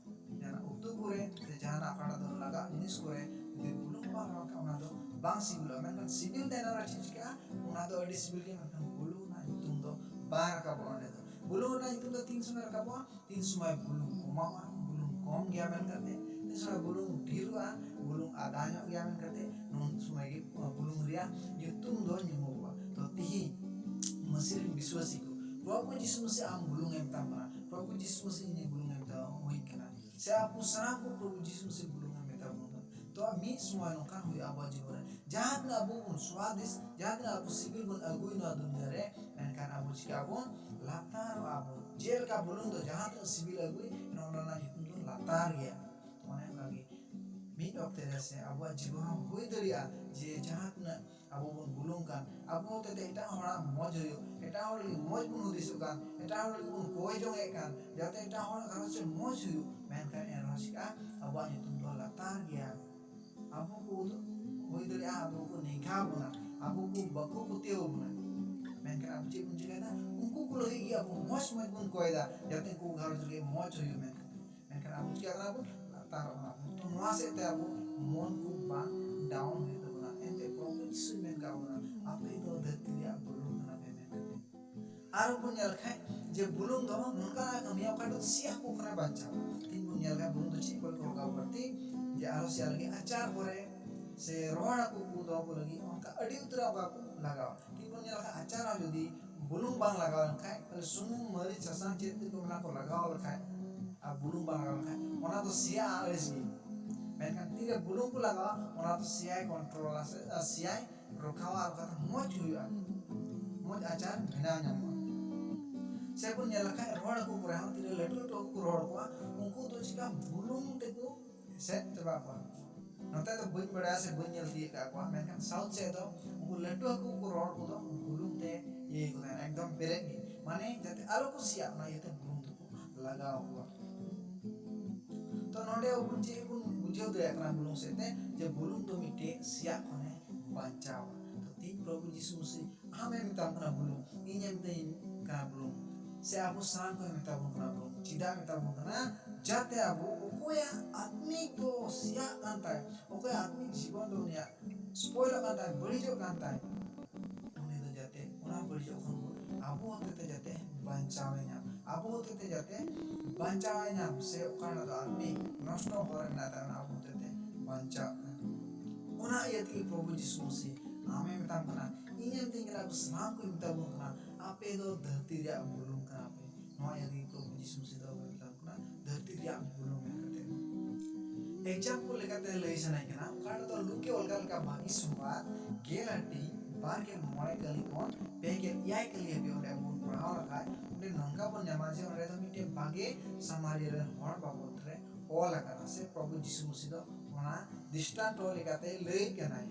ᱡᱟᱦᱟᱱᱟᱜ ᱩᱛᱩ ᱠᱚᱨᱮ ᱥᱮ ᱡᱟᱦᱟᱱᱟᱜ ᱚᱠᱟᱴᱟᱜ ᱫᱚ ᱞᱟᱜᱟᱜ ᱡᱤᱱᱤᱥ ᱠᱚᱨᱮ ᱡᱩᱫᱤ ᱵᱩᱞᱩᱝ ᱵᱟᱝ ᱞᱟᱜᱟᱣ ᱠᱷᱟᱱ ᱚᱱᱟ ᱫᱚ ᱵᱟᱝ ᱥᱤᱵᱤᱞᱚᱜᱼᱟ᱾ ᱢᱮᱱᱠᱷᱟᱱ ᱥᱤᱵᱤᱞ ᱛᱟᱭᱱᱚᱢ ᱨᱮ ᱪᱮᱫ ᱪᱤᱠᱟᱹᱜᱼᱟ? ᱚᱱᱟ ᱫᱚ ᱟᱹᱰᱤ ᱥᱤᱵᱤᱞ ᱜᱮ, ᱢᱮᱱᱠᱷᱟᱱ ᱵᱩᱞᱩᱝ ᱨᱮᱱᱟᱜ ᱧᱩᱛᱩᱢ ᱫᱚ ᱵᱟᱝ ᱨᱟᱠᱟᱵᱚᱜᱼᱟ ᱚᱸᱰᱮ ᱫᱚ᱾ ᱵᱩᱞᱩᱝ ᱨᱮᱱᱟᱜ ᱧᱩᱛᱩᱢ ᱫᱚ ᱛᱤᱱ ᱥᱚᱢᱚᱭ ᱨᱟᱠᱟᱵᱚᱜᱼᱟ? ᱛᱤᱱ ᱥᱚᱢᱚᱭ ᱵᱩᱞᱩᱝ ᱠᱚᱢᱟᱜᱼᱟ, ᱵᱩᱞᱩᱝ ᱠᱚᱢ ᱜᱮᱭᱟ ᱢᱮᱱ ᱠᱟᱛᱮ, ᱛᱤᱱ ᱥᱚᱢᱚᱭ ᱵᱩᱞᱩᱝ ᱰᱷᱮᱨᱚᱜᱼᱟ, ᱵᱩᱞᱩᱝ ᱟᱫᱟ ᱧᱚᱜ ᱜᱮᱭᱟ ᱢᱮᱱ ᱠᱟᱛᱮ, ᱩᱱ ᱥᱚᱢᱚᱭ ᱜᱮ ᱵᱩᱞᱩᱝ ᱨᱮᱭᱟᱜ ᱧᱩᱛᱩᱢ ᱫᱚ ᱧᱩᱢᱚᱜᱚᱜᱼᱟ᱾ ᱛᱚ ᱛᱤᱦᱤᱧ ᱢᱟᱹᱥᱤ ᱨᱮᱱ ᱵᱤᱥᱣᱟᱥᱤ ᱠᱚ, ᱯᱨᱚᱵᱷᱩ ᱡᱤᱥᱩ ᱢᱟᱹᱥᱤ ᱟᱢ ᱵᱩᱞᱩᱝ ᱮ ᱢᱮᱛᱟᱢ ᱠᱟᱱᱟ, ᱯᱨᱚᱵᱷᱩ ᱡᱤᱥᱩ ᱢᱟᱹᱥᱤ ᱤᱧ ᱵᱩᱞᱩᱝ ᱮ ᱢᱮᱛᱟᱢ ᱠᱟᱱᱟ, ᱥᱮ ᱟᱵᱚ ᱥᱟᱱᱟᱢ ᱠᱚ ᱯᱨᱚᱵᱷᱩ ᱡᱤᱥᱩ ᱢᱟᱹᱥᱤ ᱵᱩᱞᱩᱝ ᱮ ᱢᱮᱛᱟ ᱵᱚᱱ ᱠᱟᱱᱟ᱾ ᱛᱚ ᱢᱤᱫ ᱥᱚᱢᱚᱭ ᱱᱚᱝᱠᱟᱱ ᱦᱩᱭᱩᱜᱼᱟ ᱟᱵᱚᱣᱟᱜ ᱡᱤᱵᱚᱱ ᱨᱮ, ᱡᱟᱦᱟᱸ ᱛᱤᱱᱟᱹᱜ ᱟᱵᱚ ᱵᱚᱱ ᱥᱣᱟᱫᱤᱥ, ᱡᱟᱦᱟᱸ ᱛᱤᱱᱟᱹᱜ ᱟᱵᱚ ᱥᱤᱵᱤᱞ ᱵᱚᱱ ᱟᱹᱜᱩᱭ ᱱᱚᱣᱟ ᱫᱩᱱᱤᱭᱟᱹ ᱨᱮ, ᱢᱮᱱᱠᱷᱟᱱ ᱟᱵᱚ ᱪᱤᱠᱟᱹ ᱟᱵᱚᱱ? ᱞᱟᱛᱟᱨᱚᱜᱼᱟ ᱵᱚᱱ᱾ ᱡᱮᱞᱮᱠᱟ ᱵᱩᱞᱩᱝ ᱫᱚ ᱡᱟᱦᱟᱸ ᱛᱤᱱᱟᱹᱜ ᱥᱤᱵᱤᱞ ᱟᱹᱜᱩᱭ, ᱱᱚᱣᱟ ᱨᱮᱱᱟᱜ ᱧᱩᱛᱩᱢ ᱫᱚ ᱞᱟᱛᱟᱨ ᱜᱮᱭᱟ᱾ ᱚᱱᱮ ᱚᱱᱠᱟ ᱜᱮ ᱢᱤᱫ ᱚᱠᱛᱮ ᱨᱮ ᱥᱮ ᱟᱵᱚᱣᱟᱜ ᱡᱤᱵᱚᱱ ᱦᱚᱸ ᱦᱩᱭ ᱫᱟᱲᱮᱭᱟᱜᱼᱟ ᱡᱮ ᱡᱟᱦᱟᱸ ᱛᱤᱱᱟᱹᱜ ᱟᱵᱚ ᱵᱚᱱ ᱵᱩᱞᱩᱝ ᱠᱟᱱ, ᱟᱵᱚ ᱦᱚᱛᱮᱛᱮ ᱮᱴᱟᱜ ᱦᱚᱲᱟᱜ ᱢᱚᱡᱽ ᱦᱩᱭᱩᱜ, ᱮᱴᱟᱜ ᱦᱚᱲ ᱞᱟᱹᱜᱤᱫ ᱢᱚᱡᱽ ᱵᱚᱱ ᱦᱩᱫᱤᱥᱚᱜ ᱠᱟᱱ, ᱮᱴᱟᱜ ᱦᱚᱲ ᱞᱟᱹᱜᱤᱫ ᱵᱚᱱ ᱠᱚᱭ ᱡᱚᱝ ᱮᱫ ᱠᱟᱱ, ᱡᱟᱛᱮ ᱮᱴᱟᱜ ᱦᱚᱲᱟᱜ ᱜᱷᱟᱨᱚᱸᱡᱽ ᱨᱮ ᱢᱚᱡᱽ ᱦᱩᱭᱩᱜ, ᱢᱮᱱᱠᱷᱟᱱ ᱮᱱᱨᱮᱦᱚᱸ ᱪᱤᱠᱟᱹᱜᱼᱟ? ᱟᱵᱚᱣᱟᱜ ᱧᱩᱛᱩᱢ ᱫᱚ ᱞᱟᱛᱟᱨ ᱜᱮᱭᱟ᱾ ᱟᱵᱚ ᱠᱚ ᱦᱩᱭ ᱫᱟᱲᱮᱭᱟᱜᱼᱟ ᱟᱵᱚ ᱠᱚ ᱱᱤᱝᱠᱷᱟ ᱵᱚᱱᱟ, ᱟᱵᱚ ᱠᱚ ᱵᱟᱠᱚ ᱯᱟᱹᱛᱭᱟᱹᱣ ᱵᱚᱱᱟ, ᱢᱮᱱᱠᱷᱟᱱ ᱟᱵᱚ ᱪᱮᱫ ᱵᱚᱱ ᱪᱤᱠᱟᱹᱭᱮᱫᱟ? ᱩᱱᱠᱩ ᱠᱚ ᱞᱟᱹᱜᱤᱫ ᱜᱮ ᱟᱵᱚ ᱢᱚᱡᱽ ᱢᱚᱡᱽ ᱵᱚᱱ ᱠᱚᱭᱮᱫᱟ, ᱡᱟᱛᱮ ᱩᱱᱠᱩ ᱜᱷᱟᱨᱚᱸᱡᱽ ᱨᱮᱜᱮ ᱢᱚᱡᱽ ᱦᱩᱭᱩᱜ ᱢᱮᱱᱛᱮ᱾ ᱢᱮᱱᱠᱷᱟᱱ ᱟᱵᱚ ᱪᱤᱠᱟᱹ ᱠᱟᱱᱟ ᱵᱚᱱ? ᱞᱟᱛᱟᱨᱚᱜ ᱠᱟᱱᱟ ᱵᱚᱱ᱾ ᱛᱚ ᱱᱚᱣᱟ ᱥᱮᱫ ᱛᱮ ᱟᱵᱚ ᱢᱚᱱ ᱠᱚ ᱵᱟᱝ ᱰᱟᱣᱩᱱ ᱦᱩᱭᱩᱜ ᱛᱟᱵᱚᱱᱟ᱾ ᱮᱱᱛᱮ ᱯᱨᱚᱵᱷᱩ ᱡᱤᱥᱩᱭ ᱢᱮᱱ ᱠᱟᱜ ᱵᱚᱱᱟ, "ᱟᱯᱮ ᱫᱚ ᱫᱷᱟᱹᱨᱛᱤ ᱨᱮᱭᱟᱜ ᱵᱩᱞᱩᱝ ᱠᱟᱱᱟ ᱯᱮ" ᱢᱮᱱ ᱠᱟᱛᱮ᱾ ᱟᱨ ᱵᱚᱱ ᱧᱮᱞ ᱠᱷᱟᱱ ᱡᱮ ᱵᱩᱞᱩᱝ ᱫᱚ ᱱᱚᱝᱠᱟ ᱠᱟᱹᱢᱤᱭᱟ ᱚᱠᱟ ᱫᱚ ᱥᱮᱭᱟ ᱠᱚ ᱠᱟᱱᱟ ᱵᱟᱧᱪᱟᱣ᱾ ᱛᱤᱦᱤᱧ ᱵᱚᱱ ᱧᱮᱞ ᱠᱷᱟᱱ ᱵᱩᱞᱩᱝ ᱫᱚ ᱪᱮᱫ ᱠᱚᱨᱮ ᱠᱚ ᱞᱟᱜᱟᱣ ᱵᱟᱹᱲᱛᱤ? ᱡᱮ ᱟᱨᱦᱚᱸ ᱥᱮᱭᱟ ᱞᱟᱹᱜᱤᱫ ᱟᱪᱟᱨ ᱠᱚᱨᱮ ᱥᱮ ᱨᱚᱦᱚᱲ ᱦᱟᱹᱠᱩ ᱠᱚ ᱫᱚᱦᱚ ᱠᱚ ᱞᱟᱹᱜᱤᱫ ᱚᱱᱠᱟ ᱟᱹᱰᱤ ᱩᱛᱟᱹᱨ ᱚᱱᱠᱟ ᱠᱚ ᱞᱟᱜᱟᱣᱟ᱾ ᱛᱤᱦᱤᱧ ᱵᱚᱱ ᱧᱮᱞ ᱠᱷᱟᱱ ᱟᱪᱟᱨ ᱦᱚᱸ ᱡᱩᱫᱤ ᱵᱩᱞᱩᱝ ᱵᱟᱝ ᱞᱟᱜᱟᱣ ᱞᱮᱱᱠᱷᱟᱱ, ᱛᱟᱦᱞᱮ ᱥᱩᱱᱩᱢ, ᱢᱟᱹᱨᱤᱪ, ᱥᱟᱥᱟᱝ ᱪᱮᱫ ᱛᱮᱠᱚ ᱢᱮᱱᱟ ᱠᱚ ᱞᱟᱜᱟᱣ ᱞᱮᱠᱷᱟᱱ ᱟᱨ ᱵᱩᱞᱩᱝ ᱵᱟᱝ ᱞᱟᱜᱟᱣ ᱞᱮᱠᱷᱟᱱ ᱚᱱᱟ ᱫᱚ ᱥᱮᱭᱟ ᱟᱹᱲᱤᱥ ᱜᱮ᱾ ᱢᱮᱱᱠᱷᱟᱱ ᱛᱤᱨᱮ ᱵᱩᱞᱩᱝ ᱠᱚ ᱞᱟᱜᱟᱣᱟ ᱚᱱᱟ ᱫᱚ ᱥᱮᱭᱟᱭ ᱠᱚᱱᱴᱨᱳᱞᱟ ᱥᱮ, ᱟᱨ ᱥᱮᱭᱟᱭ ᱨᱚᱠᱷᱟᱣᱟ ᱟᱨ ᱠᱟᱛᱷᱟ ᱢᱚᱡᱽ ᱦᱩᱭᱩᱜᱼᱟ, ᱢᱚᱡᱽ ᱟᱪᱟᱨ ᱵᱮᱱᱟᱣ ᱧᱟᱢᱚᱜᱼᱟ᱾ ᱥᱮ ᱵᱚᱱ ᱧᱮᱞ ᱞᱮᱠᱷᱟᱱ ᱨᱚᱦᱚᱲ ᱦᱟᱹᱠᱩ ᱠᱚᱨᱮ ᱦᱚᱸ ᱛᱤᱱᱟᱹᱜ ᱞᱟᱹᱴᱩ ᱞᱟᱹᱴᱩ ᱦᱟᱹᱠᱩ ᱠᱚ ᱨᱚᱦᱚᱲ ᱠᱚᱣᱟ, ᱩᱱᱠᱩ ᱫᱚ ᱪᱮᱠᱟ ᱵᱩᱞᱩᱝ ᱛᱮᱠᱚ ᱮᱥᱮᱫ ᱪᱟᱵᱟ ᱠᱚᱣᱟ᱾ ᱱᱚᱛᱮ ᱫᱚ ᱵᱟᱹᱧ ᱵᱟᱲᱟᱭᱟ ᱥᱮ ᱵᱟᱹᱧ ᱧᱮᱞ ᱛᱤᱭᱳᱜ ᱠᱟᱜ ᱠᱚᱣᱟ, ᱢᱮᱱᱠᱷᱟᱱ ᱥᱟᱣᱩᱛᱷ ᱥᱮᱫ ᱫᱚ ᱩᱱᱠᱩ ᱞᱟᱹᱴᱩ ᱦᱟᱹᱠᱩ ᱠᱚ ᱨᱚᱦᱚᱲ ᱠᱚᱫᱚ ᱵᱩᱞᱩᱝ ᱛᱮ ᱤᱭᱟᱹ ᱠᱚ ᱛᱟᱦᱮᱱᱟ, ᱮᱠᱫᱚᱢ ᱯᱮᱨᱮᱡ ᱜᱮ, ᱢᱟᱱᱮ ᱡᱟᱛᱮ ᱟᱞᱚ ᱠᱚ ᱥᱮᱭᱟᱜ, ᱚᱱᱟ ᱤᱭᱟᱹᱛᱮ ᱵᱩᱞᱩᱝ ᱛᱮᱠᱚ ᱞᱟᱜᱟᱣ ᱠᱚᱣᱟ᱾ ᱛᱚ ᱱᱚᱰᱮ ᱟᱵᱚ ᱪᱮᱫ ᱵᱚᱱ ᱵᱩᱡᱷᱟᱹᱣ ᱫᱟᱲᱮᱭᱟᱜ ᱠᱟᱱᱟ ᱵᱩᱞᱩᱝ ᱥᱮᱫ ᱛᱮ, ᱡᱮ ᱵᱩᱞᱩᱝ ᱫᱚ ᱢᱤᱫᱴᱮᱡ ᱥᱮᱭᱟᱜ ᱠᱷᱚᱱᱮ ᱵᱟᱧᱪᱟᱣᱟ᱾ ᱛᱚ ᱛᱤᱦᱤᱧ ᱯᱨᱚᱵᱷᱩ ᱡᱤᱥᱩ ᱢᱟᱹᱥᱤ ᱟᱢᱮ ᱢᱮᱛᱟᱢ ᱠᱟᱱᱟ ᱵᱩᱞᱩᱝ, ᱤᱧᱮ ᱢᱮᱛᱟᱹᱧ ᱠᱟᱱᱟ ᱵᱩᱞᱩᱝ, ᱥᱮ ᱟᱵᱚ ᱥᱟᱱᱟᱢ ᱠᱚᱭ ᱢᱮᱛᱟ ᱵᱚᱱ ᱠᱟᱱᱟ ᱵᱩᱞᱩᱝ᱾ ᱪᱮᱫᱟᱜ ᱢᱮᱛᱟ ᱵᱚᱱ ᱠᱟᱱᱟ? ᱡᱟᱛᱮ ᱟᱵᱚ ᱚᱠᱚᱭᱟᱜ ᱟᱛᱢᱤᱠ ᱫᱚ ᱥᱮᱭᱟᱜ ᱠᱟᱱ ᱛᱟᱭ, ᱚᱠᱚᱭᱟᱜ ᱟᱛᱢᱤᱠ ᱡᱤᱵᱚᱱ ᱫᱚ ᱩᱱᱤᱭᱟᱜ ᱥᱯᱚᱭᱞᱚᱜ ᱠᱟᱱ ᱛᱟᱭ, ᱵᱟᱹᱲᱤᱡᱚᱜ ᱠᱟᱱ ᱛᱟᱭ, ᱩᱱᱤ ᱫᱚ ᱡᱟᱛᱮ ᱚᱱᱟ ᱵᱟᱹᱲᱤᱡᱚᱜ ᱠᱷᱚᱱ ᱵᱚᱱ ᱟᱵᱚ ᱦᱚᱛᱮᱛᱮ ᱡᱟᱛᱮ ᱵᱟᱧᱪᱟᱣ ᱮ ᱧᱟᱢ, ᱟᱵᱚ ᱦᱚᱛᱮᱛᱮ ᱡᱟᱛᱮ ᱵᱟᱧᱪᱟᱣ ᱮ ᱧᱟᱢ, ᱥᱮ ᱚᱠᱟ ᱨᱮᱱᱟᱜ ᱫᱚ ᱟᱨ ᱢᱤᱫ ᱱᱚᱥᱴᱚ ᱦᱚᱨ ᱨᱮ ᱢᱮᱱᱟᱜ ᱛᱟᱵᱚᱱᱟ, ᱟᱵᱚ ᱦᱚᱛᱮᱛᱮ ᱵᱟᱧᱪᱟᱣ ᱮ ᱧᱟᱢ᱾ ᱚᱱᱟ ᱤᱭᱟᱹ ᱛᱮᱜᱮ ᱯᱨᱚᱵᱷᱩ ᱡᱤᱥᱩ ᱢᱟᱹᱥᱤ ᱟᱢᱮ ᱢᱮᱛᱟᱢ ᱠᱟᱱᱟ, ᱤᱧᱮ ᱢᱮᱛᱟᱹᱧ ᱠᱟᱱᱟ, ᱟᱵᱚ ᱥᱟᱱᱟᱢ ᱠᱚ ᱢᱮᱛᱟ ᱵᱚᱱ ᱠᱟᱱᱟ, ᱟᱯᱮ ᱫᱚ ᱫᱷᱟᱹᱨᱛᱤ ᱨᱮᱭᱟᱜ ᱵᱩᱞᱩᱝ ᱠᱟᱱᱟ ᱯᱮ᱾ ᱱᱚᱣᱟ ᱤᱭᱟᱹ ᱛᱮᱜᱮ ᱯᱨᱚᱵᱷᱩ ᱡᱤᱥᱩ ᱢᱟᱹᱥᱤ ᱫᱚ ᱟᱵᱚ ᱢᱮᱛᱟᱢ ᱠᱟᱱᱟ ᱫᱷᱟᱹᱨᱛᱤ ᱨᱮᱭᱟᱜ ᱵᱩᱞᱩᱝ ᱢᱮᱱ ᱠᱟᱛᱮ᱾ ᱮᱠᱡᱟᱢᱯᱚᱞ ᱞᱮᱠᱟᱛᱮ ᱞᱟᱹᱭ ᱥᱟᱱᱟᱧ ᱠᱟᱱᱟ, ᱚᱠᱟ ᱨᱮᱫᱚ ᱞᱩᱠᱮ ᱚᱞ ᱠᱟᱜ ᱞᱮᱠᱟ ᱵᱷᱟᱹᱜᱤ ᱥᱚᱢᱵᱟᱫ ᱜᱮᱞ ᱦᱟᱹᱴᱤᱧ ᱵᱟᱨ ᱜᱮᱞ ᱢᱚᱬᱮ ᱠᱟᱹᱞᱤ ᱠᱷᱚᱱ ᱯᱮ ᱜᱮᱞ ᱮᱭᱟᱭ ᱠᱟᱹᱞᱤ ᱦᱟᱹᱵᱤᱡ ᱚᱸᱰᱮ ᱟᱵᱚ ᱵᱚᱱ ᱯᱟᱲᱦᱟᱣ ᱞᱮᱠᱷᱟᱡ, ᱚᱸᱰᱮ ᱱᱚᱝᱠᱟ ᱵᱚᱱ ᱧᱟᱢᱟ ᱡᱮ ᱚᱸᱰᱮ ᱫᱚ ᱢᱤᱫᱴᱮᱱ ᱵᱷᱟᱜᱮ ᱥᱟᱢᱟᱨᱤᱭᱟ ᱨᱮᱱ ᱦᱚᱲ ᱵᱟᱵᱚᱫ ᱨᱮ ᱚᱞ ᱟᱠᱟᱱᱟ, ᱥᱮ ᱯᱨᱚᱵᱷᱩ ᱡᱤᱥᱩ ᱢᱟᱹᱥᱤ ᱫᱚ ᱚᱱᱟ ᱫᱨᱤᱥᱴᱟᱱᱛᱚ ᱞᱮᱠᱟᱛᱮ ᱞᱟᱹᱭ ᱠᱟᱱᱟᱭ᱾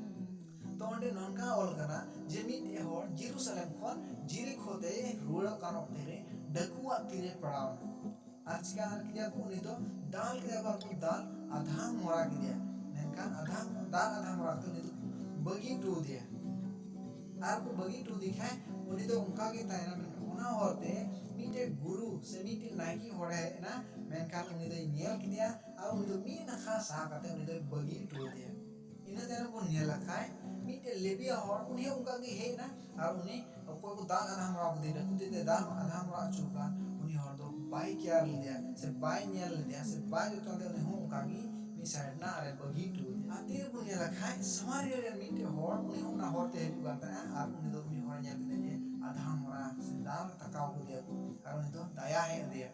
ᱛᱚ ᱚᱸᱰᱮ ᱱᱚᱝᱠᱟ ᱚᱞ ᱠᱟᱱᱟ ᱡᱮ ᱢᱤᱫᱴᱮᱡ ᱦᱚᱲ ᱡᱮᱨᱩᱥᱟᱞᱮᱢ ᱠᱷᱚᱱ ᱡᱤᱨᱤᱠᱷᱚ ᱛᱮ ᱨᱩᱣᱟᱹᱲᱚᱜ ᱠᱟᱱ ᱚᱠᱛᱮ ᱨᱮ ᱰᱟᱹᱠᱩᱣᱟᱜ ᱛᱤᱨᱮ ᱯᱟᱲᱟᱣ ᱮᱱᱟ᱾ ᱟᱨ ᱪᱤᱠᱟ ᱟᱨ ᱠᱮᱫᱮᱭᱟ ᱠᱚ? ᱩᱱᱤ ᱫᱚ ᱫᱟᱞ ᱠᱮᱫᱮᱭᱟ ᱠᱚ, ᱟᱨ ᱠᱚ ᱫᱟᱞ ᱟᱫᱷᱟᱢ ᱢᱚᱨᱟ ᱠᱮᱫᱮᱭᱟ᱾ ᱢᱮᱱᱠᱷᱟᱱ ᱟᱫᱷᱟᱢ, ᱫᱟᱞ ᱟᱫᱷᱟᱢ ᱢᱚᱨᱟ ᱠᱟᱛᱮ ᱩᱱᱤ ᱫᱚ ᱵᱟᱹᱜᱤ ᱦᱚᱴᱚ ᱟᱫᱮᱭᱟ᱾ ᱟᱨ ᱠᱚ ᱵᱟᱹᱜᱤ ᱦᱚᱴᱚ ᱟᱫᱮ ᱠᱷᱟᱡ ᱩᱱᱤ ᱫᱚ ᱚᱱᱠᱟ ᱜᱮ ᱛᱟᱦᱮᱱᱟ᱾ ᱢᱮᱱᱠᱷᱟᱱ ᱚᱱᱟ ᱦᱚᱨ ᱛᱮ ᱢᱤᱫᱴᱮᱡ ᱜᱩᱨᱩ ᱥᱮ ᱢᱤᱫᱴᱮᱡ ᱱᱟᱭᱠᱮ ᱦᱚᱲᱮ ᱦᱮᱡ ᱮᱱᱟ, ᱢᱮᱱᱠᱷᱟᱱ ᱩᱱᱤ ᱫᱚᱭ ᱧᱮᱞ ᱠᱮᱫᱮᱭᱟ ᱟᱨ ᱩᱱᱤ ᱫᱚ ᱢᱤᱫ ᱱᱟᱠᱷᱟ ᱥᱟᱦᱟ ᱠᱟᱛᱮ ᱩᱱᱤ ᱫᱚᱭ ᱵᱟᱹᱜᱤ ᱦᱚᱴᱚ ᱟᱫᱮᱭᱟ᱾ ᱤᱱᱟᱹ ᱛᱟᱭᱱᱚᱢ ᱵᱚᱱ ᱧᱮᱞ ᱞᱮᱠᱷᱟᱡ ᱢᱤᱫᱴᱮᱡ ᱞᱮᱵᱤᱭᱟ ᱦᱚᱲ, ᱩᱱᱤ ᱦᱚᱸ ᱚᱱᱠᱟ ᱜᱮ ᱦᱮᱡ ᱮᱱᱟ ᱟᱨ ᱩᱱᱤ ᱚᱠᱚᱭ ᱠᱚ ᱫᱟᱞ ᱟᱫᱷᱟᱢ ᱨᱟᱣ ᱠᱮᱫᱮᱭᱟ, ᱰᱟᱹᱠᱩ ᱛᱮ ᱫᱟᱞ ᱟᱫᱷᱟᱢ ᱨᱟᱣ ᱦᱚᱪᱚ ᱠᱟᱱ, ᱩᱱᱤ ᱦᱚᱲ ᱫᱚ ᱵᱟᱭ ᱠᱮᱭᱟᱨ ᱞᱮᱫᱮᱭᱟ ᱥᱮ ᱵᱟᱭ ᱧᱮᱞ ᱞᱮᱫᱮᱭᱟ ᱥᱮ ᱵᱟᱭ ᱡᱚᱛᱚᱱ ᱞᱮᱫᱮᱭᱟ, ᱩᱱᱤ ᱦᱚᱸ ᱚᱱᱠᱟ ᱜᱮ ᱢᱤᱫ ᱥᱟᱭᱤᱰ ᱨᱮᱱᱟᱜ ᱟᱨᱮ ᱵᱟᱹᱜᱤ ᱦᱚᱴᱚ ᱟᱫᱮᱭᱟ᱾ ᱟᱨ ᱛᱤ ᱨᱮᱵᱚᱱ ᱧᱮᱞ ᱞᱮᱠᱷᱟᱡ ᱥᱟᱢᱟᱨᱤᱭᱟ ᱨᱮᱱ ᱢᱤᱫᱴᱮᱡ ᱦᱚᱲ, ᱩᱱᱤ ᱦᱚᱸ ᱚᱱᱟ ᱦᱚᱨ ᱛᱮ ᱦᱤᱡᱩᱜ ᱠᱟᱱ ᱛᱟᱦᱮᱸᱱᱟ ᱟᱨ ᱩᱱᱤ ᱫᱚ ᱩᱱᱤ ᱦᱚᱲ ᱧᱮᱞ ᱠᱮᱫᱮᱭᱟ ᱡᱮ ᱟᱫᱷᱟᱢ ᱨᱟᱣ ᱥᱮ ᱫᱟᱞ ᱛᱟᱠᱟᱣ ᱠᱮᱫᱮᱭᱟ ᱠᱚ ᱟᱨ ᱩᱱᱤ ᱫᱚ ᱫᱟᱭᱟ ᱦᱮᱡ ᱟᱫᱮᱭᱟ᱾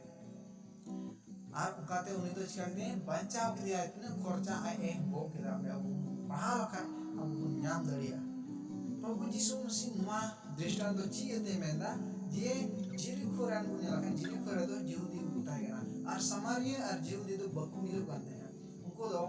ᱟᱨ ᱚᱱᱠᱟᱛᱮ ᱩᱱᱤ ᱫᱚ ᱪᱤᱠᱟ ᱠᱮᱫᱮᱭᱟ? ᱵᱟᱧᱪᱟᱣ ᱠᱮᱫᱮᱭᱟᱭ᱾ ᱛᱤᱱᱟᱹᱜ ᱠᱷᱚᱨᱪᱟ ᱟᱡ ᱮ ᱵᱚᱦᱚᱜ ᱠᱮᱫᱟ, ᱚᱸᱰᱮ ᱟᱵᱚ ᱵᱚᱱ ᱯᱟᱲᱦᱟᱣ ᱞᱮᱠᱷᱟᱱ ᱟᱵᱚ ᱵᱚᱱ ᱧᱟᱢ ᱫᱟᱲᱮᱭᱟᱜᱼᱟ᱾ ᱯᱨᱚᱵᱷᱩ ᱡᱤᱥᱩ ᱢᱟᱹᱥᱤ ᱱᱚᱣᱟ ᱫᱨᱤᱥᱴᱟᱱᱛᱚ ᱪᱮᱫ ᱮ ᱢᱮᱱᱫᱟ? ᱡᱮ ᱡᱮᱨᱤᱠᱷᱳ ᱨᱮᱱ ᱵᱚᱱ ᱧᱮᱞ ᱞᱮᱠᱷᱟᱱ, ᱡᱮᱨᱤᱠᱷᱳ ᱨᱮᱫᱚ ᱡᱤᱦᱩᱫᱤ ᱠᱚ ᱛᱟᱦᱮᱸ ᱠᱟᱱᱟ, ᱟᱨ ᱥᱟᱢᱟᱨᱤᱭᱟᱹ ᱟᱨ ᱡᱤᱦᱩᱫᱤ ᱫᱚ ᱵᱟᱠᱚ ᱢᱤᱞᱟᱹᱜ ᱠᱟᱱ ᱛᱟᱦᱮᱸᱱᱟ᱾ ᱩᱱᱠᱩ ᱫᱚ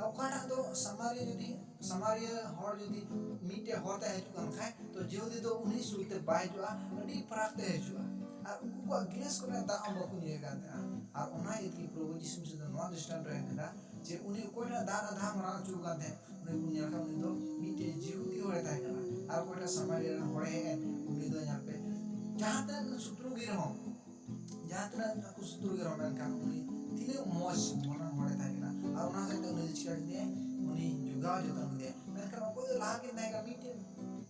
ᱚᱠᱟᱴᱟᱜ ᱫᱚ ᱥᱟᱢᱟᱨᱤᱭᱟᱹ ᱡᱩᱫᱤ, ᱥᱟᱢᱟᱨᱤᱭᱟᱹ ᱦᱚᱲ ᱡᱩᱫᱤ ᱢᱤᱫᱴᱮᱡ ᱦᱚᱨ ᱛᱮ ᱦᱤᱡᱩᱜ ᱠᱟᱱ ᱠᱷᱟᱡ, ᱛᱚ ᱡᱤᱦᱩᱫᱤ ᱫᱚ ᱩᱱᱤ ᱥᱩᱨ ᱛᱮ ᱵᱟᱭ ᱦᱤᱡᱩᱜᱼᱟ, ᱟᱹᱰᱤ ᱯᱷᱟᱨᱟᱠ ᱛᱮ ᱦᱤᱡᱩᱜᱼᱟ᱾ ᱟᱨ ᱩᱱᱠᱩ ᱠᱚᱣᱟᱜ ᱜᱤᱞᱟᱹᱥ ᱠᱚᱨᱮ ᱫᱟᱜ ᱦᱚᱸ ᱵᱟᱠᱚ ᱧᱩᱭᱮᱫ ᱠᱟᱱ ᱛᱟᱦᱮᱸᱱᱟ᱾ ᱟᱨ ᱚᱱᱟ ᱤᱭᱟᱹ ᱛᱮᱜᱮ ᱯᱨᱚᱵᱷᱩ ᱡᱤᱥᱩ ᱢᱟᱥᱤ ᱫᱚ ᱱᱚᱣᱟ ᱫᱨᱤᱥᱴᱟᱱᱛᱚ ᱮᱢ ᱠᱮᱫᱟ, ᱡᱮ ᱩᱱᱤ ᱚᱠᱚᱭᱴᱟᱜ ᱫᱟᱜ ᱨᱮ ᱫᱷᱟᱣ ᱢᱟᱨᱟᱣ ᱦᱚᱪᱚ ᱠᱟᱱ ᱛᱟᱦᱮᱸᱫ, ᱩᱱᱤ ᱵᱚᱱ ᱧᱮᱞ ᱠᱷᱟᱱ ᱩᱱᱤ ᱫᱚ ᱢᱤᱫᱴᱮᱡ ᱡᱤᱦᱩᱫᱤ ᱦᱚᱲᱮ ᱛᱟᱦᱮᱸ ᱠᱟᱱᱟ, ᱟᱨ ᱚᱠᱚᱭᱴᱟᱜ ᱥᱟᱢᱟᱨᱤᱭᱟ ᱨᱮᱱ ᱦᱚᱲᱮ ᱦᱮᱡ ᱮᱱ, ᱩᱱᱤ ᱫᱚ ᱧᱮᱞ ᱯᱮ, ᱡᱟᱦᱟᱸ ᱛᱤᱱᱟᱹᱜ ᱥᱩᱛᱨᱩ ᱜᱮ ᱨᱮᱦᱚᱸ, ᱡᱟᱦᱟᱸ ᱛᱤᱱᱟᱹᱜ ᱟᱠᱚ ᱥᱩᱛᱨᱩ ᱜᱮ ᱨᱮᱦᱚᱸ, ᱢᱮᱱᱠᱷᱟᱱ ᱩᱱᱤ ᱛᱤᱱᱟᱹᱜ ᱢᱚᱡᱽ ᱢᱚᱱᱮ ᱦᱚᱲᱮ ᱛᱟᱦᱮᱸ ᱠᱟᱱᱟ᱾ ᱟᱨ ᱚᱱᱟ ᱥᱟᱶᱛᱮ ᱩᱱᱤ ᱫᱚ ᱪᱤᱠᱟ ᱠᱮᱫᱮᱭᱟᱭ? ᱩᱱᱤ ᱡᱚᱜᱟᱣ ᱡᱚᱛᱚᱱ ᱠᱮᱫᱮᱭᱟ᱾ ᱢᱮᱱᱠᱷᱟᱱ ᱚᱠᱚᱭ ᱫᱚ ᱞᱟᱦᱟ ᱠᱤᱱ ᱛᱟᱦᱮᱸ ᱠᱟᱱᱟ? ᱢᱤᱫᱴᱮᱱ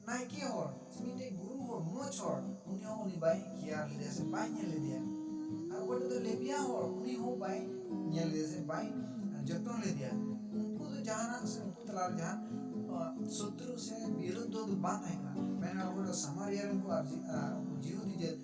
ᱱᱟᱭᱠᱮ ᱦᱚᱲ, ᱢᱤᱫᱴᱮᱱ ᱜᱩᱨᱩ ᱦᱚᱲ, ᱢᱚᱡᱽ ᱦᱚᱲ, ᱩᱱᱤ ᱦᱚᱸ ᱩᱱᱤ ᱵᱟᱭ ᱠᱮᱭᱟᱨ ᱞᱮᱫᱮᱭᱟ ᱥᱮ ᱵᱟᱭ ᱧᱮᱞ ᱞᱮᱫᱮᱭᱟ᱾ ᱟᱨ ᱚᱠᱚᱭ ᱫᱚ ᱞᱮᱵᱤᱭᱟ ᱦᱚᱲ, ᱩᱱᱤ ᱦᱚᱸ ᱵᱟᱭ ᱧᱮᱞ ᱞᱮᱫᱮᱭᱟ ᱥᱮ ᱵᱟᱭ ᱡᱚᱛᱚᱱ ᱞᱮᱫᱮᱭᱟ᱾ ᱩᱱᱠᱩ ᱫᱚ ᱡᱟᱦᱟᱱᱟᱜ ᱥᱮ ᱩᱱᱠᱩ ᱛᱟᱞᱟᱨᱮ ᱡᱟᱦᱟᱱ, ᱟ, ᱥᱚᱛᱨᱩ ᱥᱮ ᱵᱤᱨᱳᱫᱷ ᱫᱚ ᱵᱟᱝ ᱛᱟᱦᱮᱸ ᱠᱟᱱᱟ᱾ ᱢᱮᱱᱠᱷᱟᱱ ᱚᱠᱚᱭ ᱫᱚ ᱥᱟᱢᱟᱨᱤᱭᱟ ᱨᱮᱱ ᱠᱚ ᱟᱨ ᱡᱤ-, ᱟ, ᱩᱱᱠᱩ ᱡᱤᱦᱩᱫᱤ ᱡᱟᱹᱛ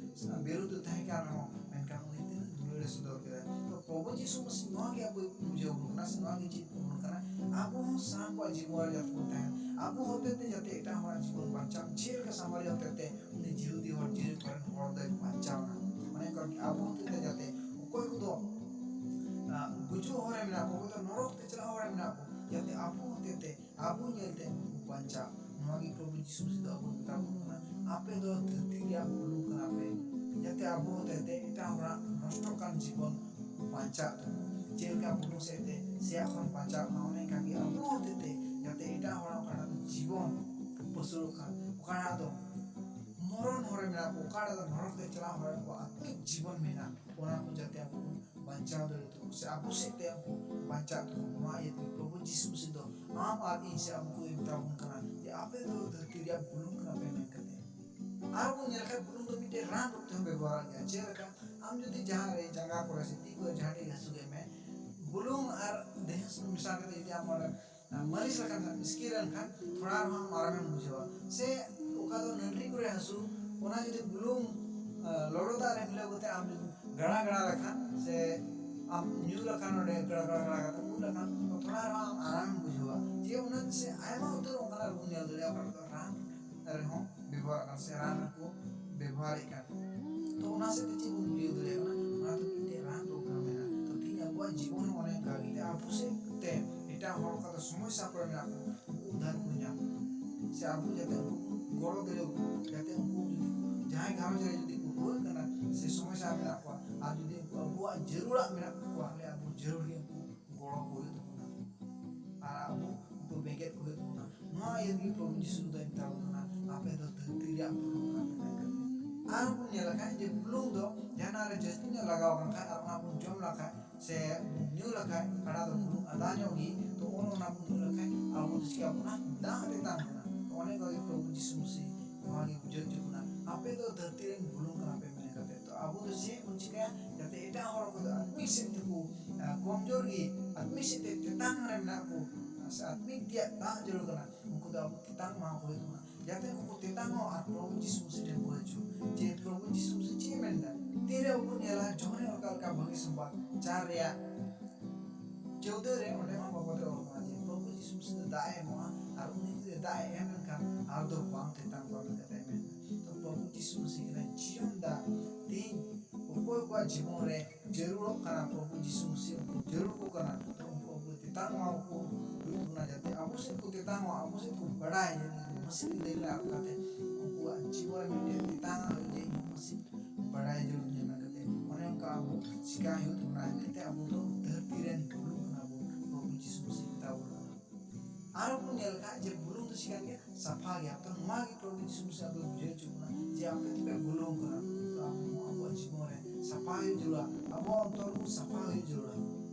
ᱵᱤᱨᱳᱫᱷ ᱫᱚ ᱛᱟᱦᱮᱸ ᱠᱟᱱ ᱨᱮᱦᱚᱸ, ᱢᱮᱱᱠᱷᱟᱱ ᱩᱱᱤ ᱛᱤᱱᱟᱹᱜ ᱫᱩᱞᱟᱹᱲ ᱮ ᱥᱚᱫᱚᱨ ᱠᱮᱫᱟ᱾ ᱛᱚ ᱯᱨᱚᱵᱷᱩ ᱡᱤᱥᱩ ᱢᱟᱥᱤ ᱱᱚᱣᱟ ᱜᱮ ᱟᱵᱚᱭ ᱵᱩᱡᱷᱟᱹᱣ ᱵᱚᱱ ᱠᱟᱱᱟ ᱥᱮ ᱱᱚᱣᱟ ᱜᱮ ᱪᱮᱫ ᱵᱚᱱ ᱠᱟᱱᱟ? ᱟᱵᱚ ᱦᱚᱸ ᱥᱟᱱᱟᱢ ᱠᱚᱣᱟᱜ ᱡᱤᱵᱚᱱ ᱨᱮ ᱡᱟᱛᱮ ᱵᱚᱱ ᱛᱟᱦᱮᱱ, ᱟᱵᱚ ᱦᱚᱛᱮ ᱛᱮ ᱡᱟᱛᱮ ᱮᱴᱟᱜ ᱦᱚᱲᱟᱜ ᱡᱤᱵᱚᱱ ᱵᱟᱧᱪᱟᱜ, ᱪᱮᱫ ᱞᱮᱠᱟ ᱥᱟᱢᱟᱨᱤᱭᱟ ᱦᱚᱛᱮ ᱛᱮ ᱩᱱᱤ ᱡᱤᱦᱩᱫᱤ ᱦᱚᱲ ᱡᱮᱨᱤᱠᱳ ᱨᱮᱱ ᱦᱚᱲ ᱫᱚᱭ ᱵᱟᱧᱪᱟᱣ ᱮᱱᱟ᱾ ᱚᱱᱮ ᱚᱱᱠᱟ ᱜᱮ ᱟᱵᱚ ᱦᱚᱛᱮ ᱛᱮ ᱡᱟᱛᱮ ᱚᱠᱚᱭ ᱠᱚᱫᱚ, ᱟ, ᱜᱩᱡᱩᱜ ᱦᱚᱨ ᱨᱮ ᱢᱮᱱᱟᱜ ᱠᱚ, ᱚᱠᱚᱭ ᱫᱚ ᱱᱚᱨᱚᱠ ᱛᱮ ᱪᱟᱞᱟᱜ ᱦᱚᱨ ᱨᱮ ᱢᱮᱱᱟᱜ ᱠᱚ, ᱡᱟᱛᱮ ᱟᱵᱚ ᱦᱚᱛᱮ ᱛᱮ ᱟᱵᱚ ᱧᱮᱞ ᱛᱮ ᱩᱱᱠᱩ ᱠᱚ ᱵᱟᱧᱪᱟᱜ᱾ ᱱᱚᱣᱟ ᱜᱮ ᱯᱨᱚᱵᱷᱩ ᱡᱤᱥᱩ ᱢᱟᱥᱤ ᱫᱚ ᱟᱵᱚ ᱢᱮᱛᱟ ᱵᱚᱱ ᱠᱟᱱᱟ, ᱟᱯᱮ ᱫᱚ ᱫᱷᱟᱹᱨᱛᱤ ᱨᱮᱭᱟᱜ ᱵᱩᱞᱩᱝ ᱠᱟᱱᱟ ᱯᱮ, ᱡᱟᱛᱮ ᱟᱵᱚ ᱦᱚᱛᱮ ᱛᱮ ᱮᱴᱟᱜ ᱦᱚᱲᱟᱜ ᱱᱚᱥᱴᱚᱜ ᱠᱟᱱ ᱡᱤᱵᱚᱱ ᱵᱟᱧᱪᱟᱜ ᱛᱟᱵᱚᱱ᱾ ᱪᱮᱫ ᱞᱮᱠᱟ ᱵᱩᱞᱩᱝ ᱥᱮᱫ ᱛᱮ ᱥᱮᱭᱟ ᱠᱷᱚᱱ ᱵᱟᱧᱪᱟᱜ ᱠᱟᱱᱟ, ᱚᱱᱮ ᱚᱱᱠᱟ ᱜᱮ ᱟᱵᱚ ᱦᱚᱛᱮ ᱛᱮ ᱡᱟᱛᱮ ᱮᱴᱟᱜ ᱦᱚᱲᱟᱜ ᱚᱠᱟᱴᱟᱜ ᱫᱚ ᱡᱤᱵᱚᱱ ᱯᱟᱹᱥᱩᱲᱚᱜ ᱠᱟᱱ, ᱚᱠᱟᱴᱟᱜ ᱫᱚ ᱢᱚᱨᱚᱱ ᱦᱚᱨ ᱨᱮ ᱢᱮᱱᱟᱜ ᱠᱚ, ᱚᱠᱟᱴᱟᱜ ᱫᱚ ᱱᱚᱨᱚᱠ ᱛᱮ ᱪᱟᱞᱟᱣ ᱦᱚᱨ ᱨᱮ ᱟᱠᱚᱣᱟᱜ ᱟᱹᱛᱠᱤᱨ ᱡᱤᱵᱚᱱ ᱢᱮᱱᱟᱜ, ᱚᱱᱟ ᱠᱚ ᱡᱟᱛᱮ ᱟᱵᱚ ᱵᱚᱱ ᱵᱟᱧᱪᱟᱣ ᱫᱟᱲᱮ ᱛᱟᱵᱚᱱ ᱥᱮ ᱟᱵᱚ ᱥᱮᱫ ᱛᱮ ᱟᱵᱚ ᱵᱟᱧᱪᱟᱜ ᱛᱟᱵᱚᱱ᱾ ᱱᱚᱣᱟ ᱤᱭᱟᱹᱛᱮ ᱯᱨᱚᱵᱷᱩ ᱡᱤᱥᱩ ᱢᱟᱥᱤ ᱫᱚ ᱟᱢ ᱟᱨ ᱤᱧ ᱥᱮ ᱟᱵᱚ ᱠᱚ ᱢᱮᱛᱟ ᱵᱚᱱ ᱠᱟᱱᱟ ᱡᱮ ᱟᱯᱮ ᱫᱚ ᱫᱷᱟᱹᱨᱛᱤ ᱨᱮᱭᱟᱜ ᱵᱩᱞᱩᱝ ᱠᱟᱱᱟ ᱯᱮ ᱢᱮᱱ ᱠᱟᱛᱮ᱾ ᱟᱨ ᱵᱚᱱ ᱧᱮᱞ ᱠᱷᱟᱱ ᱵᱩᱞᱩᱝ ᱫᱚ ᱢᱤᱫᱴᱮᱱ ᱨᱟᱱ ᱨᱩᱯ ᱛᱮᱦᱚᱸ ᱵᱮᱵᱚᱦᱟᱨᱚᱜ ᱜᱮᱭᱟ᱾ ᱡᱮᱞᱮᱠᱟ ᱟᱢ ᱡᱩᱫᱤ ᱡᱟᱦᱟᱸ ᱨᱮ ᱡᱟᱸᱜᱟ ᱠᱚᱨᱮ ᱥᱮ ᱛᱤ ᱠᱚᱨᱮ ᱡᱟᱦᱟᱸ ᱴᱷᱮᱱ ᱦᱟᱹᱥᱩ ᱠᱮᱫ ᱢᱮ, ᱵᱩᱞᱩᱝ ᱟᱨ ᱫᱟᱹᱦᱤ ᱥᱩᱱᱩᱢ ᱢᱮᱥᱟ ᱠᱟᱛᱮ ᱡᱩᱫᱤ ᱟᱢ ᱚᱸᱰᱮ ᱢᱟᱹᱞᱤᱥ ᱞᱮᱠᱷᱟᱱ, ᱤᱥᱠᱤᱨ ᱞᱮᱱᱠᱷᱟᱱ ᱛᱷᱚᱲᱟ ᱨᱮᱦᱚᱸ ᱟᱢ ᱟᱨᱟᱢᱮᱢ ᱵᱩᱡᱷᱟᱹᱣᱟ᱾ ᱥᱮ ᱚᱠᱟ ᱫᱚ ᱱᱟᱹᱰᱨᱤ ᱠᱚᱨᱮ ᱦᱟᱹᱥᱩ, ᱚᱱᱟ ᱡᱩᱫᱤ ᱵᱩᱞᱩᱝ, ᱟ, ᱞᱚᱞᱚ ᱫᱟᱜ ᱨᱮ ᱢᱤᱞᱟᱹᱣ ᱠᱟᱛᱮ ᱟᱢ ᱡᱩᱫᱤ ᱜᱟᱲᱟ ᱜᱟᱲᱟ ᱞᱮᱠᱷᱟᱱ ᱥᱮ ᱟᱢ ᱧᱩ ᱞᱮᱠᱷᱟᱱ, ᱚᱸᱰᱮ ᱜᱟᱲᱟ ᱜᱟᱲᱟ ᱜᱟᱲᱟ ᱠᱟᱛᱮ ᱩᱵ ᱞᱮᱠᱷᱟᱱ, ᱛᱚ ᱛᱷᱚᱲᱟ ᱨᱮᱦᱚᱸ ᱟᱢ ᱟᱨᱟᱢᱮᱢ ᱵᱩᱡᱷᱟᱹᱣᱟ᱾ ᱡᱮ ᱚᱱᱟ ᱥᱮ ᱟᱭᱢᱟ ᱩᱛᱟᱹᱨ ᱚᱱᱠᱟᱱᱟᱜ ᱵᱚᱱ ᱧᱮᱞ ᱫᱟᱲᱮᱭᱟᱜᱼᱟ, ᱚᱠᱟ ᱨᱮᱫᱚ ᱨᱟᱱ ᱨᱮᱦᱚᱸ ᱵᱮᱵᱚᱦᱟᱨᱚᱜ ᱠᱟᱱᱟ ᱥᱮ ᱨᱟᱱ ᱨᱮᱠᱚ ᱵᱮᱵᱚᱦᱟᱨᱮᱫ ᱠᱟᱱ᱾ ᱛᱚ ᱚᱱᱟ ᱥᱮᱫ ᱛᱮ ᱪᱮᱫ ᱵᱚᱱ ᱵᱩᱡᱷᱟᱹᱣ ᱫᱟᱲᱮᱭᱟᱜ ᱠᱟᱱᱟ? ᱚᱱᱟ ᱫᱚ ᱢᱤᱫᱴᱮᱱ ᱨᱟᱱ ᱨᱳᱜᱽ ᱠᱟᱱᱟ ᱢᱮᱱᱟᱜᱼᱟ᱾ ᱛᱚ ᱛᱮᱦᱮᱧ ᱟᱵᱚᱣᱟᱜ ᱡᱤᱵᱚᱱ ᱦᱚᱸ ᱚᱱᱮ ᱚᱱᱠᱟ ᱜᱮ, ᱟᱵᱚ ᱥᱮᱫ ᱛᱮ ᱮᱴᱟᱜ ᱦᱚᱲ ᱚᱠᱟ ᱫᱚ ᱥᱚᱢᱚᱥᱥᱟ ᱠᱚᱨᱮ ᱢᱮᱱᱟᱜ ᱠᱚᱣᱟ, ᱩᱱᱠᱩ ᱩᱫᱷᱟᱨ ᱠᱚ ᱧᱟᱢ, ᱥᱮ ᱟᱵᱚ ᱡᱟᱛᱮ ᱩᱱᱠᱩ ᱜᱚᱲᱚ ᱫᱟᱲᱮᱭᱟᱠᱚ, ᱡᱟᱛᱮ ᱩᱱᱠᱩ ᱡᱩᱫᱤ ᱡᱟᱦᱟᱸᱭ ᱜᱷᱟᱨᱚᱸᱡᱽ ᱨᱮ ᱡᱩᱫᱤ ᱠᱚ ᱨᱩᱣᱟᱹᱜ ᱠᱟᱱᱟ ᱥᱮ ᱥᱚᱢᱚᱥᱥᱟ ᱢᱮᱱᱟᱜ ᱠᱚᱣᱟ, ᱟᱨ ᱡᱩᱫᱤ ᱩᱱᱠᱩ ᱟᱵᱚᱣᱟᱜ ᱡᱟᱹᱨᱩᱲᱟᱜ ᱢᱮᱱᱟᱜ ᱛᱟᱠᱚᱣᱟ, ᱛᱟᱦᱞᱮ ᱟᱵᱚ ᱡᱟᱹᱨᱩᱲ ᱜᱮ ᱩᱱᱠᱩ ᱜᱚᱲᱚ ᱠᱚ ᱦᱩᱭᱩᱜ ᱛᱟᱵᱚᱱᱟ, ᱟᱨ ᱟᱵᱚ ᱩᱱᱠᱩ ᱵᱮᱸᱜᱮᱫ ᱠᱚ ᱦᱩᱭᱩᱜ ᱛᱟᱵᱚᱱᱟ᱾ ᱱᱚᱣᱟ ᱤᱭᱟᱹ ᱛᱮᱜᱮ ᱯᱨᱚᱵᱷᱩ ᱡᱤᱥᱩ ᱫᱚᱭ ᱢᱮᱛᱟ ᱵᱚᱱ ᱠᱟᱱᱟ, "ᱟᱯᱮ ᱫᱚ ᱫᱷᱟᱹᱨᱛᱤ ᱨᱮᱭᱟᱜ ᱵᱩᱞᱩᱝ ᱠᱟᱱᱟ ᱯᱮ" ᱢᱮᱱ ᱠᱟᱛᱮ᱾ ᱟᱨ ᱵᱚᱱ ᱧᱮᱞ ᱞᱮᱠᱷᱟᱱ ᱡᱮ ᱵᱩᱞᱩᱝ ᱫᱚ ᱡᱟᱦᱟᱱᱟᱜ ᱨᱮ ᱡᱟᱹᱥᱛᱤ ᱧᱚᱜ ᱞᱟᱜᱟᱣ ᱞᱮᱱᱠᱷᱟᱱ ᱟᱨ ᱚᱱᱟ ᱵᱚᱱ ᱡᱚᱢ ᱞᱮᱠᱷᱟᱱ ᱥᱮ ᱵᱚᱱ ᱧᱩ ᱞᱮᱠᱷᱟᱱ ᱚᱠᱟᱴᱟᱜ ᱫᱚ ᱵᱩᱞᱩᱝ ᱟᱫᱟ ᱧᱚᱜ ᱜᱮ, ᱛᱚ ᱚᱱ ᱚᱱᱟ ᱵᱚᱱ ᱧᱩ ᱞᱮᱠᱷᱟᱱ ᱟᱵᱚ ᱫᱚ ᱪᱤᱠᱟ ᱵᱚᱱᱟ? ᱫᱟᱜ ᱨᱮ ᱛᱟᱦᱮᱱ ᱠᱟᱱᱟ᱾ ᱛᱚ ᱚᱱᱮ ᱚᱱᱠᱟ ᱜᱮ ᱯᱨᱚᱵᱷᱩ ᱡᱤᱥᱩ ᱢᱟᱹᱥᱤ ᱱᱚᱣᱟ ᱜᱮ ᱵᱩᱡᱷᱟᱹᱣ ᱦᱚᱪᱚ ᱵᱚᱱᱟ, "ᱟᱯᱮ ᱫᱚ ᱫᱷᱟᱹᱨᱛᱤ ᱨᱮᱱ ᱵᱩᱞᱩᱝ ᱠᱟᱱᱟ ᱯᱮ" ᱢᱮᱱ ᱠᱟᱛᱮ᱾ ᱛᱚ ᱟᱵᱚ ᱫᱚ ᱪᱮᱫ ᱵᱚᱱ ᱪᱤᱠᱟᱹᱭᱟ? ᱡᱟᱛᱮ ᱮᱴᱟᱜ ᱦᱚᱲ ᱠᱚᱫᱚ ᱟᱛᱢᱤᱠ ᱥᱮᱫ ᱛᱮᱠᱚ, ᱟᱸ, ᱠᱚᱢᱡᱳᱨ ᱜᱮ, ᱟᱛᱢᱤᱠ ᱥᱮᱫ ᱛᱮ ᱛᱮᱛᱟᱝ ᱨᱮ ᱢᱮᱱᱟᱜ ᱠᱚ, ᱥᱮ ᱟᱛᱢᱤᱠ ᱛᱮᱭᱟᱜ ᱫᱟᱜ ᱡᱟᱹᱨᱩᱲ ᱠᱟᱱᱟ, ᱩᱱᱠᱩ ᱫᱚ ᱟᱵᱚ ᱛᱮᱛᱟᱝ ᱮᱢᱟ ᱠᱚ ᱦᱩᱭᱩᱜ ᱛᱟᱵᱚᱱᱟ᱾ ᱡᱟᱛᱮ ᱩᱱᱠᱩ ᱛᱮᱛᱟᱝ ᱦᱚᱸ ᱟᱨ ᱯᱨᱚᱵᱷᱩ ᱡᱤᱥᱩ ᱢᱟᱹᱥᱤ ᱴᱷᱮᱱ ᱠᱚ ᱦᱤᱡᱩᱜ᱾ ᱡᱮ ᱯᱨᱚᱵᱷᱩ ᱡᱤᱥᱩ ᱢᱟᱹᱥᱤ ᱪᱮᱫ ᱮ ᱢᱮᱱ ᱮᱫᱟ? ᱛᱤᱨᱮ ᱟᱵᱚ ᱧᱮᱞᱟ ᱡᱚᱦᱚᱱ ᱚᱠᱟ ᱞᱮᱠᱟ ᱵᱷᱟᱹᱜᱤ ᱥᱚᱢᱵᱟᱫ ᱪᱟᱨ ᱨᱮᱭᱟᱜ ᱪᱳᱫᱽᱫᱳ ᱨᱮ ᱚᱸᱰᱮ ᱦᱚᱸ ᱵᱟᱵᱚᱫ ᱨᱮ ᱚᱞ ᱠᱟᱱᱟ ᱡᱮ ᱯᱨᱚᱵᱷᱩ ᱡᱤᱥᱩ ᱢᱟᱹᱥᱤ ᱫᱚ ᱫᱟᱜ ᱮ ᱮᱢᱚᱜᱼᱟ ᱟᱨ ᱩᱱᱤ ᱡᱩᱫᱤ ᱫᱟᱜ ᱮ ᱮᱢ ᱞᱮᱱᱠᱷᱟᱱ ᱟᱨ ᱫᱚ ᱵᱟᱝ ᱛᱮᱛᱟᱝ ᱠᱚᱣᱟ ᱢᱮᱱᱛᱮ ᱢᱮᱱ ᱮᱫᱟ᱾ ᱛᱚ ᱯᱨᱚᱵᱷᱩ ᱡᱤᱥᱩ ᱢᱟᱹᱥᱤ ᱠᱟᱱᱟᱭ ᱡᱤᱭᱚᱱ ᱫᱟᱜ᱾ ᱛᱮᱦᱮᱧ ᱚᱠᱚᱭ ᱠᱚᱣᱟᱜ ᱡᱤᱵᱚᱱ ᱨᱮ ᱡᱟᱹᱨᱩᱲᱚᱜ ᱠᱟᱱᱟ ᱯᱨᱚᱵᱷᱩ ᱡᱤᱥᱩ ᱢᱟᱹᱥᱤ, ᱩᱱᱠᱩ ᱡᱟᱹᱨᱩᱲ ᱠᱚ ᱠᱟᱱᱟ, ᱛᱚ ᱩᱱᱠᱩ ᱟᱵᱚ ᱛᱮᱛᱟᱝ ᱮᱢᱟ ᱠᱚ ᱦᱩᱭᱩᱜ ᱠᱟᱱᱟ, ᱡᱟᱛᱮ ᱟᱵᱚ ᱥᱮᱫ ᱠᱚ ᱛᱮᱛᱟᱝ ᱚᱜ, ᱟᱵᱚ ᱥᱮᱫ ᱠᱚ ᱵᱟᱲᱟᱭ ᱡᱮ ᱱᱩᱭ ᱫᱚ ᱢᱟᱹᱥᱤ ᱞᱟᱹᱭ ᱞᱮᱫᱟ ᱠᱟᱛᱮ ᱩᱱᱠᱩᱣᱟᱜ ᱡᱤᱵᱚᱱ ᱨᱮ ᱢᱤᱫᱴᱮᱱ ᱛᱮᱛᱟᱝ ᱟᱜ ᱦᱩᱭᱩᱜ ᱡᱮ ᱤᱧ ᱦᱚᱸ ᱢᱟᱹᱥᱤ ᱵᱟᱲᱟᱭ ᱡᱟᱹᱨᱩᱲ ᱤᱧᱟ ᱢᱮᱱ ᱠᱟᱛᱮ᱾ ᱚᱱᱮ ᱚᱱᱠᱟ ᱟᱵᱚ ᱪᱤᱠᱟᱭ ᱦᱩᱭᱩᱜ ᱛᱟᱵᱚᱱᱟ, ᱮᱱᱛᱮ ᱟᱵᱚ ᱫᱚ ᱫᱷᱟᱹᱨᱛᱤ ᱨᱮᱱ ᱵᱩᱞᱩᱝ ᱠᱟᱱᱟ ᱵᱚᱱ, ᱯᱨᱚᱵᱷᱩ ᱡᱤᱥᱩ ᱢᱟᱹᱥᱤ ᱢᱮᱛᱟ ᱵᱚᱱ ᱠᱟᱱᱟ᱾ ᱟᱨᱦᱚᱸ ᱵᱚᱱ ᱧᱮᱞ ᱠᱷᱟᱱ ᱡᱮ ᱵᱩᱞᱩᱝ ᱫᱚ ᱪᱤᱠᱟᱹᱱ ᱜᱮᱭᱟ? ᱥᱟᱯᱷᱟ ᱜᱮᱭᱟ᱾ ᱛᱚ ᱱᱚᱣᱟ ᱜᱮ ᱯᱨᱚᱵᱷᱩ ᱡᱤᱥᱩ ᱢᱟᱹᱥᱤ ᱟᱵᱚ ᱵᱩᱡᱷᱟᱹᱣ ᱦᱚᱪᱚ ᱵᱚᱱᱟ ᱡᱮ ᱟᱯᱮ ᱫᱚᱯᱮ ᱵᱩᱞᱩᱝ ᱠᱟᱱᱟ᱾ ᱛᱚ ᱟᱵᱚ ᱦᱚᱸ ᱟᱵᱚᱣᱟᱜ ᱡᱤᱵᱚᱱ ᱨᱮ ᱥᱟᱯᱷᱟ ᱦᱩᱭᱩᱜ ᱡᱟᱹᱨᱩᱲᱟ, ᱟᱵᱚᱣᱟᱜ ᱚᱱᱛᱚᱨ ᱠᱚ ᱥᱟᱯᱷᱟ ᱦᱩᱭᱩᱜ ᱡᱟᱹᱨᱩᱲᱟ᱾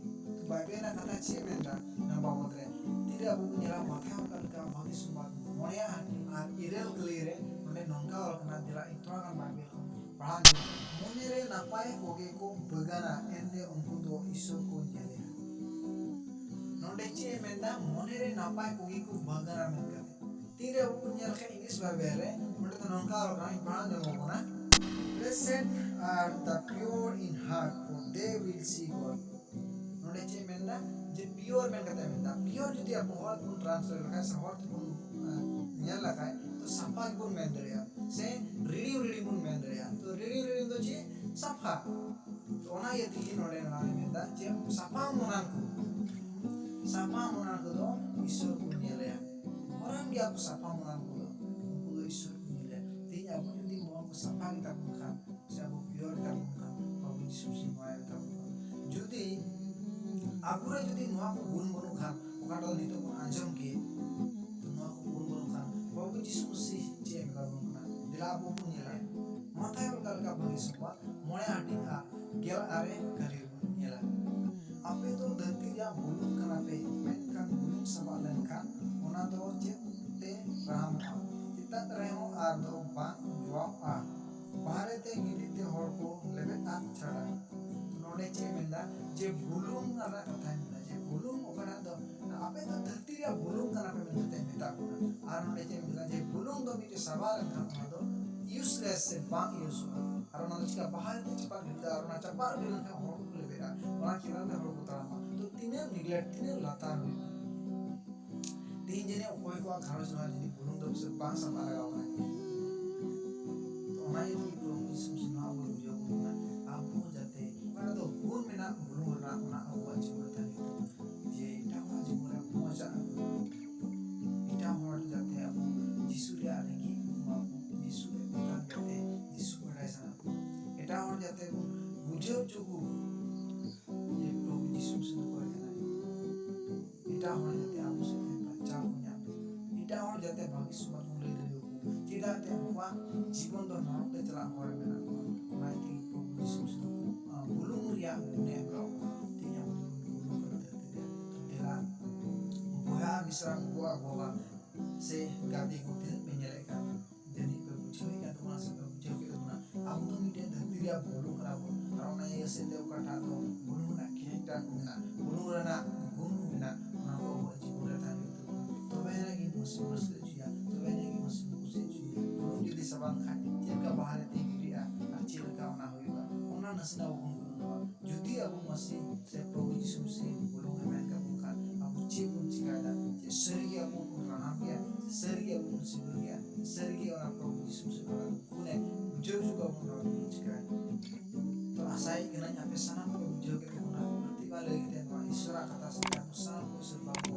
ᱛᱚ ᱵᱟᱭᱵᱮᱞ ᱨᱮᱱᱟᱜ ᱠᱟᱛᱷᱟ ᱪᱮᱫ ᱢᱮᱱᱫᱟ ᱱᱚᱣᱟ ᱵᱟᱵᱚᱫ ᱨᱮ? ᱛᱤᱨᱮ ᱟᱵᱚ ᱵᱚᱱ ᱧᱮᱞᱟ ᱢᱟᱛᱷᱟᱭ ᱚᱠᱟ ᱞᱮᱠᱟ ᱵᱷᱟᱹᱜᱤ ᱥᱚᱢᱵᱟᱫ ᱢᱚᱬᱮᱭᱟᱜ ᱦᱟᱹᱴᱤᱧ ᱟᱨ ᱤᱨᱟᱹᱞ ᱠᱟᱹᱞᱤ ᱨᱮ ᱱᱚᱰᱮ ᱱᱚᱝᱠᱟ ᱚᱞ ᱠᱟᱱᱟ, ᱫᱮᱞᱟ ᱤᱧ ᱛᱷᱚᱲᱟ ᱜᱟᱱ ᱵᱟᱭᱵᱮᱞ ᱠᱷᱚᱱ ᱯᱟᱲᱦᱟᱣ ᱧᱚᱜ᱾ ᱢᱚᱱᱮ ᱨᱮ ᱱᱟᱯᱟᱭ ᱠᱚᱜᱮ ᱠᱚ ᱵᱟᱜᱟᱱᱟ, ᱮᱱᱛᱮ ᱩᱱᱠᱩ ᱫᱚ ᱤᱥᱚᱨ ᱠᱚ ᱧᱮᱞᱮᱭᱟ᱾ ᱱᱚᱰᱮ ᱪᱮᱫ ᱮ ᱢᱮᱱᱫᱟ? ᱢᱚᱱᱮ ᱨᱮ ᱱᱟᱯᱟᱭ ᱠᱚᱜᱮ ᱠᱚ ᱵᱟᱜᱟᱱᱟ ᱢᱮᱱ ᱠᱟᱛᱮ᱾ ᱛᱤᱨᱮ ᱟᱵᱚ ᱵᱚᱱ ᱧᱮᱞ ᱠᱷᱟᱱ ᱤᱝᱞᱤᱥ ᱵᱟᱭᱵᱮᱞ ᱨᱮ ᱚᱸᱰᱮ ᱫᱚ ᱱᱚᱝᱠᱟ ᱚᱞ ᱠᱟᱱᱟ, ᱤᱧ ᱯᱟᱲᱦᱟᱣ ᱧᱚᱜ ᱟᱵᱚᱱᱟ, "Blessed are the pure in heart, for they will see God." ᱱᱚᱰᱮ ᱪᱮᱫ ᱢᱮᱱᱫᱟ? ᱡᱮ ᱯᱤᱭᱳᱨ ᱢᱮᱱ ᱠᱟᱛᱮ ᱢᱮᱱᱫᱟ᱾ ᱯᱤᱭᱳᱨ ᱡᱩᱫᱤ ᱟᱵᱚ ᱦᱚᱲ ᱛᱮᱵᱚᱱ ᱴᱨᱟᱱᱥᱞᱮᱴ ᱞᱮᱠᱷᱟᱱ ᱥᱮ ᱦᱚᱲ ᱛᱮᱵᱚᱱ, ᱟᱸ, ᱧᱮᱞ ᱞᱮᱠᱷᱟᱱ, ᱛᱚ ᱥᱟᱯᱷᱟ ᱜᱮᱵᱚᱱ ᱢᱮᱱ ᱫᱟᱲᱮᱭᱟᱜᱼᱟ, ᱥᱮ ᱨᱤᱲᱤᱢ ᱨᱤᱲᱤᱢ ᱵᱚᱱ ᱢᱮᱱ ᱫᱟᱲᱮᱭᱟᱜᱼᱟ᱾ ᱛᱚ ᱨᱤᱲᱤᱢ ᱨᱤᱲᱤᱢ ᱫᱚ ᱪᱮᱫ? ᱥᱟᱯᱷᱟ᱾ ᱛᱚ ᱚᱱᱟ ᱤᱭᱟᱹ ᱛᱮᱜᱮ ᱱᱚᱰᱮ ᱱᱚᱣᱟᱭ ᱢᱮᱱᱫᱟ ᱡᱮ ᱥᱟᱯᱷᱟ ᱢᱚᱱᱟᱱ ᱠᱚ, ᱥᱟᱯᱷᱟ ᱢᱚᱱᱟᱱ ᱠᱚᱫᱚ ᱤᱥᱥᱚᱨ ᱠᱚ ᱧᱮᱞᱮᱭᱟ᱾ ᱢᱚᱱᱟᱱ ᱜᱮᱭᱟ ᱠᱚ ᱥᱟᱯᱷᱟ ᱢᱚᱱᱟᱱ ᱠᱚᱫᱚ, ᱩᱱᱠᱩ ᱫᱚ ᱤᱥᱥᱚᱨ ᱠᱚ ᱧᱮᱞᱮᱭᱟ᱾ ᱛᱮᱦᱮᱧ ᱟᱵᱚ ᱡᱩᱫᱤ ᱢᱚᱱ ᱠᱚ ᱥᱟᱯᱷᱟ ᱜᱮᱛᱟ ᱵᱚᱱ ᱠᱷᱟᱱ, ᱥᱮ ᱟᱵᱚ ᱯᱤᱭᱳᱨ ᱜᱮᱛᱟ ᱵᱚᱱ ᱠᱷᱟᱱ, ᱵᱟᱵᱚᱱ ᱡᱤᱥᱩ ᱢᱟᱥᱤ ᱱᱚᱣᱟ ᱢᱮᱛᱟ ᱵᱚᱱ ᱠᱟᱱᱟ᱾ ᱡᱩᱫᱤ ᱟᱵᱚᱨᱮ ᱡᱩᱫᱤ ᱱᱚᱣᱟ ᱠᱚ ᱜᱩᱱ ᱵᱟᱹᱱᱩᱜ ᱠᱷᱟᱱ, ᱚᱠᱟᱴᱟᱜ ᱫᱚ ᱱᱤᱛᱚᱜ ᱵᱚᱱ ᱟᱸᱡᱚᱢ ᱠᱮᱫ, ᱱᱚᱣᱟ ᱠᱚ ᱜᱩᱱ ᱵᱟᱹᱱᱩᱜ ᱠᱷᱟᱱ, ᱵᱟᱵᱚᱱ ᱡᱤᱥᱩ ᱢᱟᱥᱤ ᱪᱮᱫ ᱮ ᱢᱮᱛᱟ ᱵᱚᱱ ᱠᱟᱱᱟ? ᱫᱮᱞᱟ ᱟᱵᱚ ᱵᱚᱱ ᱧᱮᱞᱟ᱾ ᱢᱟᱛᱷᱟᱭ ᱚᱞ ᱠᱟᱜ ᱞᱮᱠᱟ ᱵᱷᱟᱹᱜᱤ ᱥᱚᱢᱵᱟᱫ ᱢᱚᱬᱮ ᱦᱟᱹᱴᱤᱧ ᱟᱨ ᱜᱮᱞ ᱟᱨᱮ ᱠᱟᱹᱨᱤ ᱵᱚᱱ ᱧᱮᱞᱟ᱾ ᱟᱯᱮ ᱫᱚ ᱫᱷᱟᱹᱨᱛᱤ ᱨᱮᱭᱟᱜ ᱵᱩᱞᱩᱝ ᱠᱟᱱᱟ ᱯᱮ, ᱢᱮᱱᱠᱷᱟᱱ ᱵᱩᱞᱩᱝ ᱥᱟᱵᱟᱜ ᱞᱮᱱᱠᱷᱟᱱ ᱚᱱᱟ ᱫᱚ ᱪᱮᱫ ᱛᱮ ᱨᱟᱦᱟᱢᱚᱜᱼᱟ? ᱪᱮᱛᱟᱱ ᱨᱮᱦᱚᱸ ᱟᱨ ᱫᱚ ᱵᱟᱝ ᱡᱚᱣᱟᱜᱼᱟ᱾ ᱵᱟᱦᱨᱮ ᱛᱮ ᱜᱤᱰᱤ ᱛᱮ ᱦᱚᱲ ᱠᱚ ᱞᱮᱵᱮᱫ ᱟᱫ ᱪᱷᱟᱲᱟ᱾ ᱱᱚᱰᱮ ᱪᱮᱫ ᱢᱮᱱᱫᱟ? ᱡᱮ ᱵᱩᱞᱩᱝ ᱨᱮᱱᱟᱜ ᱠᱟᱛᱷᱟᱭ ᱢᱮᱱᱫᱟ, ᱡᱮ ᱵᱩᱞᱩᱝ ᱚᱠᱟᱴᱟᱜ ᱫᱚ ᱟᱯᱮ ᱫᱚ ᱫᱷᱟᱹᱨᱛᱤ ᱨᱮᱭᱟᱜ ᱵᱩᱞᱩᱝ ᱠᱟᱱᱟ ᱯᱮ ᱢᱮᱱᱛᱮ ᱢᱮᱛᱟ ᱠᱚ ᱠᱟᱱᱟ᱾ ᱟᱨ ᱱᱚᱰᱮ ᱪᱮᱫ ᱢᱮᱱᱫᱟ? ᱡᱮ ᱵᱩᱞᱩᱝ ᱫᱚ ᱢᱤᱫᱴᱮᱡ ᱥᱟᱵᱟ ᱞᱮᱱᱠᱷᱟᱱ ᱚᱱᱟ ᱫᱚ ᱤᱭᱩᱡᱽᱞᱮᱥ ᱥᱮ ᱵᱟᱝ ᱤᱭᱩᱡᱚᱜᱼᱟ᱾ ᱟᱨ ᱚᱱᱟ ᱫᱚ ᱪᱤᱠᱟ ᱵᱟᱦᱨᱮ ᱛᱮ ᱪᱟᱯᱟᱫ ᱜᱤᱰᱤ ᱫᱟ, ᱟᱨ ᱚᱱᱟ ᱪᱟᱯᱟᱫ ᱜᱤᱰᱤ ᱞᱮᱱᱠᱷᱟᱱ ᱦᱚᱲ ᱠᱚ ᱞᱮᱵᱮᱫᱟ, ᱚᱱᱟ ᱠᱷᱮᱞᱟ ᱛᱮ ᱦᱚᱲ ᱠᱚ ᱛᱟᱲᱟᱢᱟ᱾ ᱛᱚ ᱛᱤᱱᱟᱹᱜ ᱱᱤᱜᱞᱮᱠᱴ, ᱛᱤᱱᱟᱹᱜ ᱞᱟᱛᱟᱨ ᱦᱩᱭᱩᱜᱼᱟ᱾ ᱛᱮᱦᱮᱧ ᱡᱟᱹᱱᱤᱡ ᱚᱠᱚᱭ ᱠᱚᱣᱟᱜ ᱜᱷᱟᱨᱚᱸᱡᱽ ᱨᱮᱦᱚᱸ ᱡᱟᱹᱱᱤᱡ ᱵᱩᱞᱩᱝ ᱫᱚ ᱯᱟᱥᱮᱡ ᱵᱟᱝ ᱥᱟᱯᱷᱟ ᱞᱟᱜᱟᱣ ᱠᱟᱱᱟ᱾ ᱛᱚ ᱚᱱᱟ ᱤᱭᱟᱹ ᱛᱮᱜᱮ ᱯᱨᱚᱵᱷᱩ ᱡᱤᱥᱩ ᱢᱟᱥᱤ ᱱᱚᱣᱟ ᱵᱚᱱ ᱵᱩᱡᱷᱟᱹᱣ ᱵᱚᱱ ᱠᱟᱱᱟ, ᱟᱵᱚ ᱡᱟᱛᱮ ᱚᱠᱟ ᱨᱮᱫᱚ ᱜᱩᱱ ᱢᱮᱱᱟᱜ ᱵᱩᱞᱩᱝ ᱨᱮᱱᱟᱜ, ᱚᱱᱟ ᱟᱵᱚᱣᱟᱜ ᱡᱤᱵᱚᱱ ᱨᱮ ᱛᱟᱦᱮᱸ ᱦᱩᱭᱩᱜ ᱛᱟᱵᱚᱱᱟ᱾ ᱡᱮ ᱮᱴᱟᱜ ᱦᱚᱲᱟᱜ ᱡᱤᱵᱚᱱ ᱨᱮ ᱢᱚᱡᱟᱜ ᱟᱹᱜᱩ, ᱮᱴᱟᱜ ᱦᱚᱲ ᱡᱟᱛᱮ ᱟᱵᱚ ᱡᱤᱥᱩ ᱨᱮᱭᱟᱜ ᱞᱟᱹᱜᱤᱫ ᱱᱚᱣᱟ ᱠᱚ ᱡᱤᱥᱩ ᱨᱮᱭᱟᱜ ᱵᱮᱯᱟᱨ ᱡᱟᱛᱮ ᱡᱤᱥᱩ ᱵᱟᱰᱟᱭ ᱥᱟᱱᱟ ᱠᱚ, ᱮᱴᱟᱜ ᱦᱚᱲ ᱡᱟᱛᱮ ᱵᱚᱱ ᱵᱩᱡᱷᱟᱹᱣ ᱦᱚᱪᱚ ᱠᱚ ᱡᱮ ᱯᱨᱚᱵᱷᱩ ᱡᱤᱥᱩ ᱢᱟᱥᱤ ᱫᱚ ᱚᱠᱚᱭ ᱠᱟᱱᱟᱭ᱾ ᱮᱴᱟᱜ ᱦᱚᱲ ᱡᱟᱛᱮ ᱟᱵᱚ ᱥᱮᱫ ᱛᱮ ᱵᱟᱧᱪᱟᱣ ᱠᱚ ᱧᱟᱢ, ᱮᱴᱟᱜ ᱦᱚᱲ ᱡᱟᱛᱮ ᱵᱷᱟᱹᱜᱤ ᱥᱚᱢᱟᱡᱽ ᱵᱚᱱ ᱞᱟᱹᱭ ᱫᱟᱲᱮᱭᱟᱠᱚ᱾ ᱪᱮᱫᱟᱜ ᱛᱮ ᱩᱱᱠᱩᱣᱟᱜ ᱡᱤᱵᱚᱱ ᱫᱚ ᱱᱚᱨᱚᱠ ᱛᱮ ᱪᱟᱞᱟᱜ ᱦᱚᱨ ᱨᱮ ᱢᱮᱱᱟᱜ ᱠᱚᱣᱟ᱾ ᱚᱱᱟ ᱛᱮᱜᱮ ᱯᱨᱚᱵᱷᱩ ᱡᱤᱥᱩ ᱠᱷᱨᱤᱥᱴᱚ, ᱟᱸ, ᱵᱩᱞᱩᱝ ᱨᱮᱭᱟᱜ ᱜᱩᱱᱮ ᱮᱢ ᱠᱟᱜ ᱵᱚᱱᱟ᱾ ᱛᱮᱦᱮᱧ ᱟᱵᱚ ᱵᱚᱱ ᱵᱩᱞᱩᱝ ᱠᱟᱱᱟ ᱫᱷᱟᱹᱨᱛᱤ ᱨᱮ᱾ ᱛᱚ ᱫᱮᱞᱟ, ᱵᱚᱭᱦᱟ ᱢᱤᱥᱨᱟ, ᱜᱚᱜᱚ ᱟᱨ ᱵᱟᱵᱟ ᱥᱮ ᱜᱟᱛᱮ ᱠᱚ ᱛᱤᱱᱟᱹᱜ ᱯᱮ ᱧᱮᱞᱮᱫ ᱠᱟᱱ, ᱡᱟᱹᱱᱤᱡ ᱯᱮ ᱵᱩᱡᱷᱟᱹᱣᱮᱫ ᱠᱟᱱ ᱛᱟᱵᱚᱱᱟ ᱥᱮ ᱯᱮ ᱵᱩᱡᱷᱟᱹᱣ ᱠᱮᱫ ᱛᱟᱵᱚᱱᱟ᱾ ᱟᱵᱚ ᱫᱚ ᱢᱤᱫᱴᱮᱱ ᱫᱷᱟᱹᱨᱛᱤ ᱨᱮᱭᱟᱜ ᱵᱩᱞᱩᱝ ᱠᱟᱱᱟ ᱵᱚᱱ, ᱟᱨ ᱚᱱᱟ ᱤᱭᱟᱹ ᱥᱮᱫ ᱛᱮ ᱚᱠᱟᱴᱟᱜ ᱫᱚ ᱵᱩᱞᱩᱝ ᱨᱮᱱᱟᱜ ᱠᱮᱨᱮᱠᱴᱟᱨ ᱠᱚ ᱢᱮᱱᱟᱜᱼᱟ, ᱵᱩᱞᱩᱝ ᱨᱮᱱᱟᱜ ᱜᱩᱱ ᱠᱚ ᱢᱮᱱᱟᱜᱼᱟ, ᱚᱱᱟ ᱠᱚ ᱟᱵᱚᱣᱟᱜ ᱡᱤᱵᱚᱱ ᱨᱮ ᱛᱟᱦᱮᱸ ᱦᱩᱭᱩᱜ ᱛᱟᱵᱚᱱᱟ᱾ ᱛᱚᱵᱮ ᱟᱱᱟᱜ ᱜᱮ ᱢᱟᱹᱥᱤ ᱵᱚᱱ ᱨᱟᱹᱥᱠᱟᱹ ᱦᱚᱪᱚᱭᱟ, ᱛᱚᱵᱮ ᱟᱱᱟᱜ ᱜᱮ ᱢᱟᱹᱥᱤ ᱵᱚᱱ ᱠᱩᱥᱤ ᱦᱚᱪᱚᱭᱟ᱾ ᱵᱩᱞᱩᱝ ᱡᱩᱫᱤ ᱥᱟᱵᱟᱱ ᱠᱷᱟᱡ, ᱪᱮᱫ ᱞᱮᱠᱟ ᱵᱟᱦᱟ ᱨᱮ ᱛᱤ ᱜᱤᱰᱤᱜᱼᱟ ᱟᱨ ᱪᱮᱫ ᱞᱮᱠᱟ ᱚᱱᱟ ᱦᱩᱭᱩᱜᱼᱟ, ᱚᱱᱟ ᱱᱟᱥᱮᱱᱟᱜ ᱵᱚᱱ ᱜᱩᱱᱟᱹᱱᱚᱜᱼᱟ᱾ ᱡᱩᱫᱤ ᱟᱵᱚ ᱢᱟᱹᱥᱤ ᱥᱮ ᱯᱨᱚᱵᱷᱩ ᱡᱤᱥᱩ ᱢᱟᱹᱥᱤ ᱵᱩᱞᱩᱝ ᱮ ᱢᱮᱱ ᱠᱟᱵᱚᱱ ᱠᱷᱟᱱ, ᱟᱵᱚ ᱪᱮᱫ ᱵᱚᱱ ᱪᱤᱠᱟᱭᱮᱫᱟ? ᱪᱮᱫ ᱥᱟᱹᱨᱤ ᱜᱮ ᱟᱵᱚ ᱵᱚᱱ ᱨᱟᱦᱟᱢ ᱜᱮᱭᱟ? ᱥᱟᱹᱨᱤ ᱜᱮ ᱟᱵᱚ ᱵᱚᱱ ᱥᱤᱸᱫᱩᱨ ᱜᱮᱭᱟ? ᱦᱮᱡ ᱠᱟᱹᱱᱟᱹᱧ, ᱟᱯᱮ ᱥᱟᱱᱟᱢ ᱠᱚ ᱵᱩᱡᱷᱟᱹᱣ ᱠᱮᱫ ᱛᱟᱵᱚᱱᱟ᱾ ᱯᱨᱚᱛᱤᱵᱟᱨ ᱞᱟᱹᱭ ᱠᱟᱛᱮ ᱱᱚᱣᱟ ᱤᱥᱚᱨᱟᱜ ᱠᱟᱛᱷᱟ ᱥᱮ ᱟᱵᱚ ᱥᱟᱱᱟᱢ ᱠᱚ ᱤᱥᱚᱨ ᱵᱟᱵᱚᱱ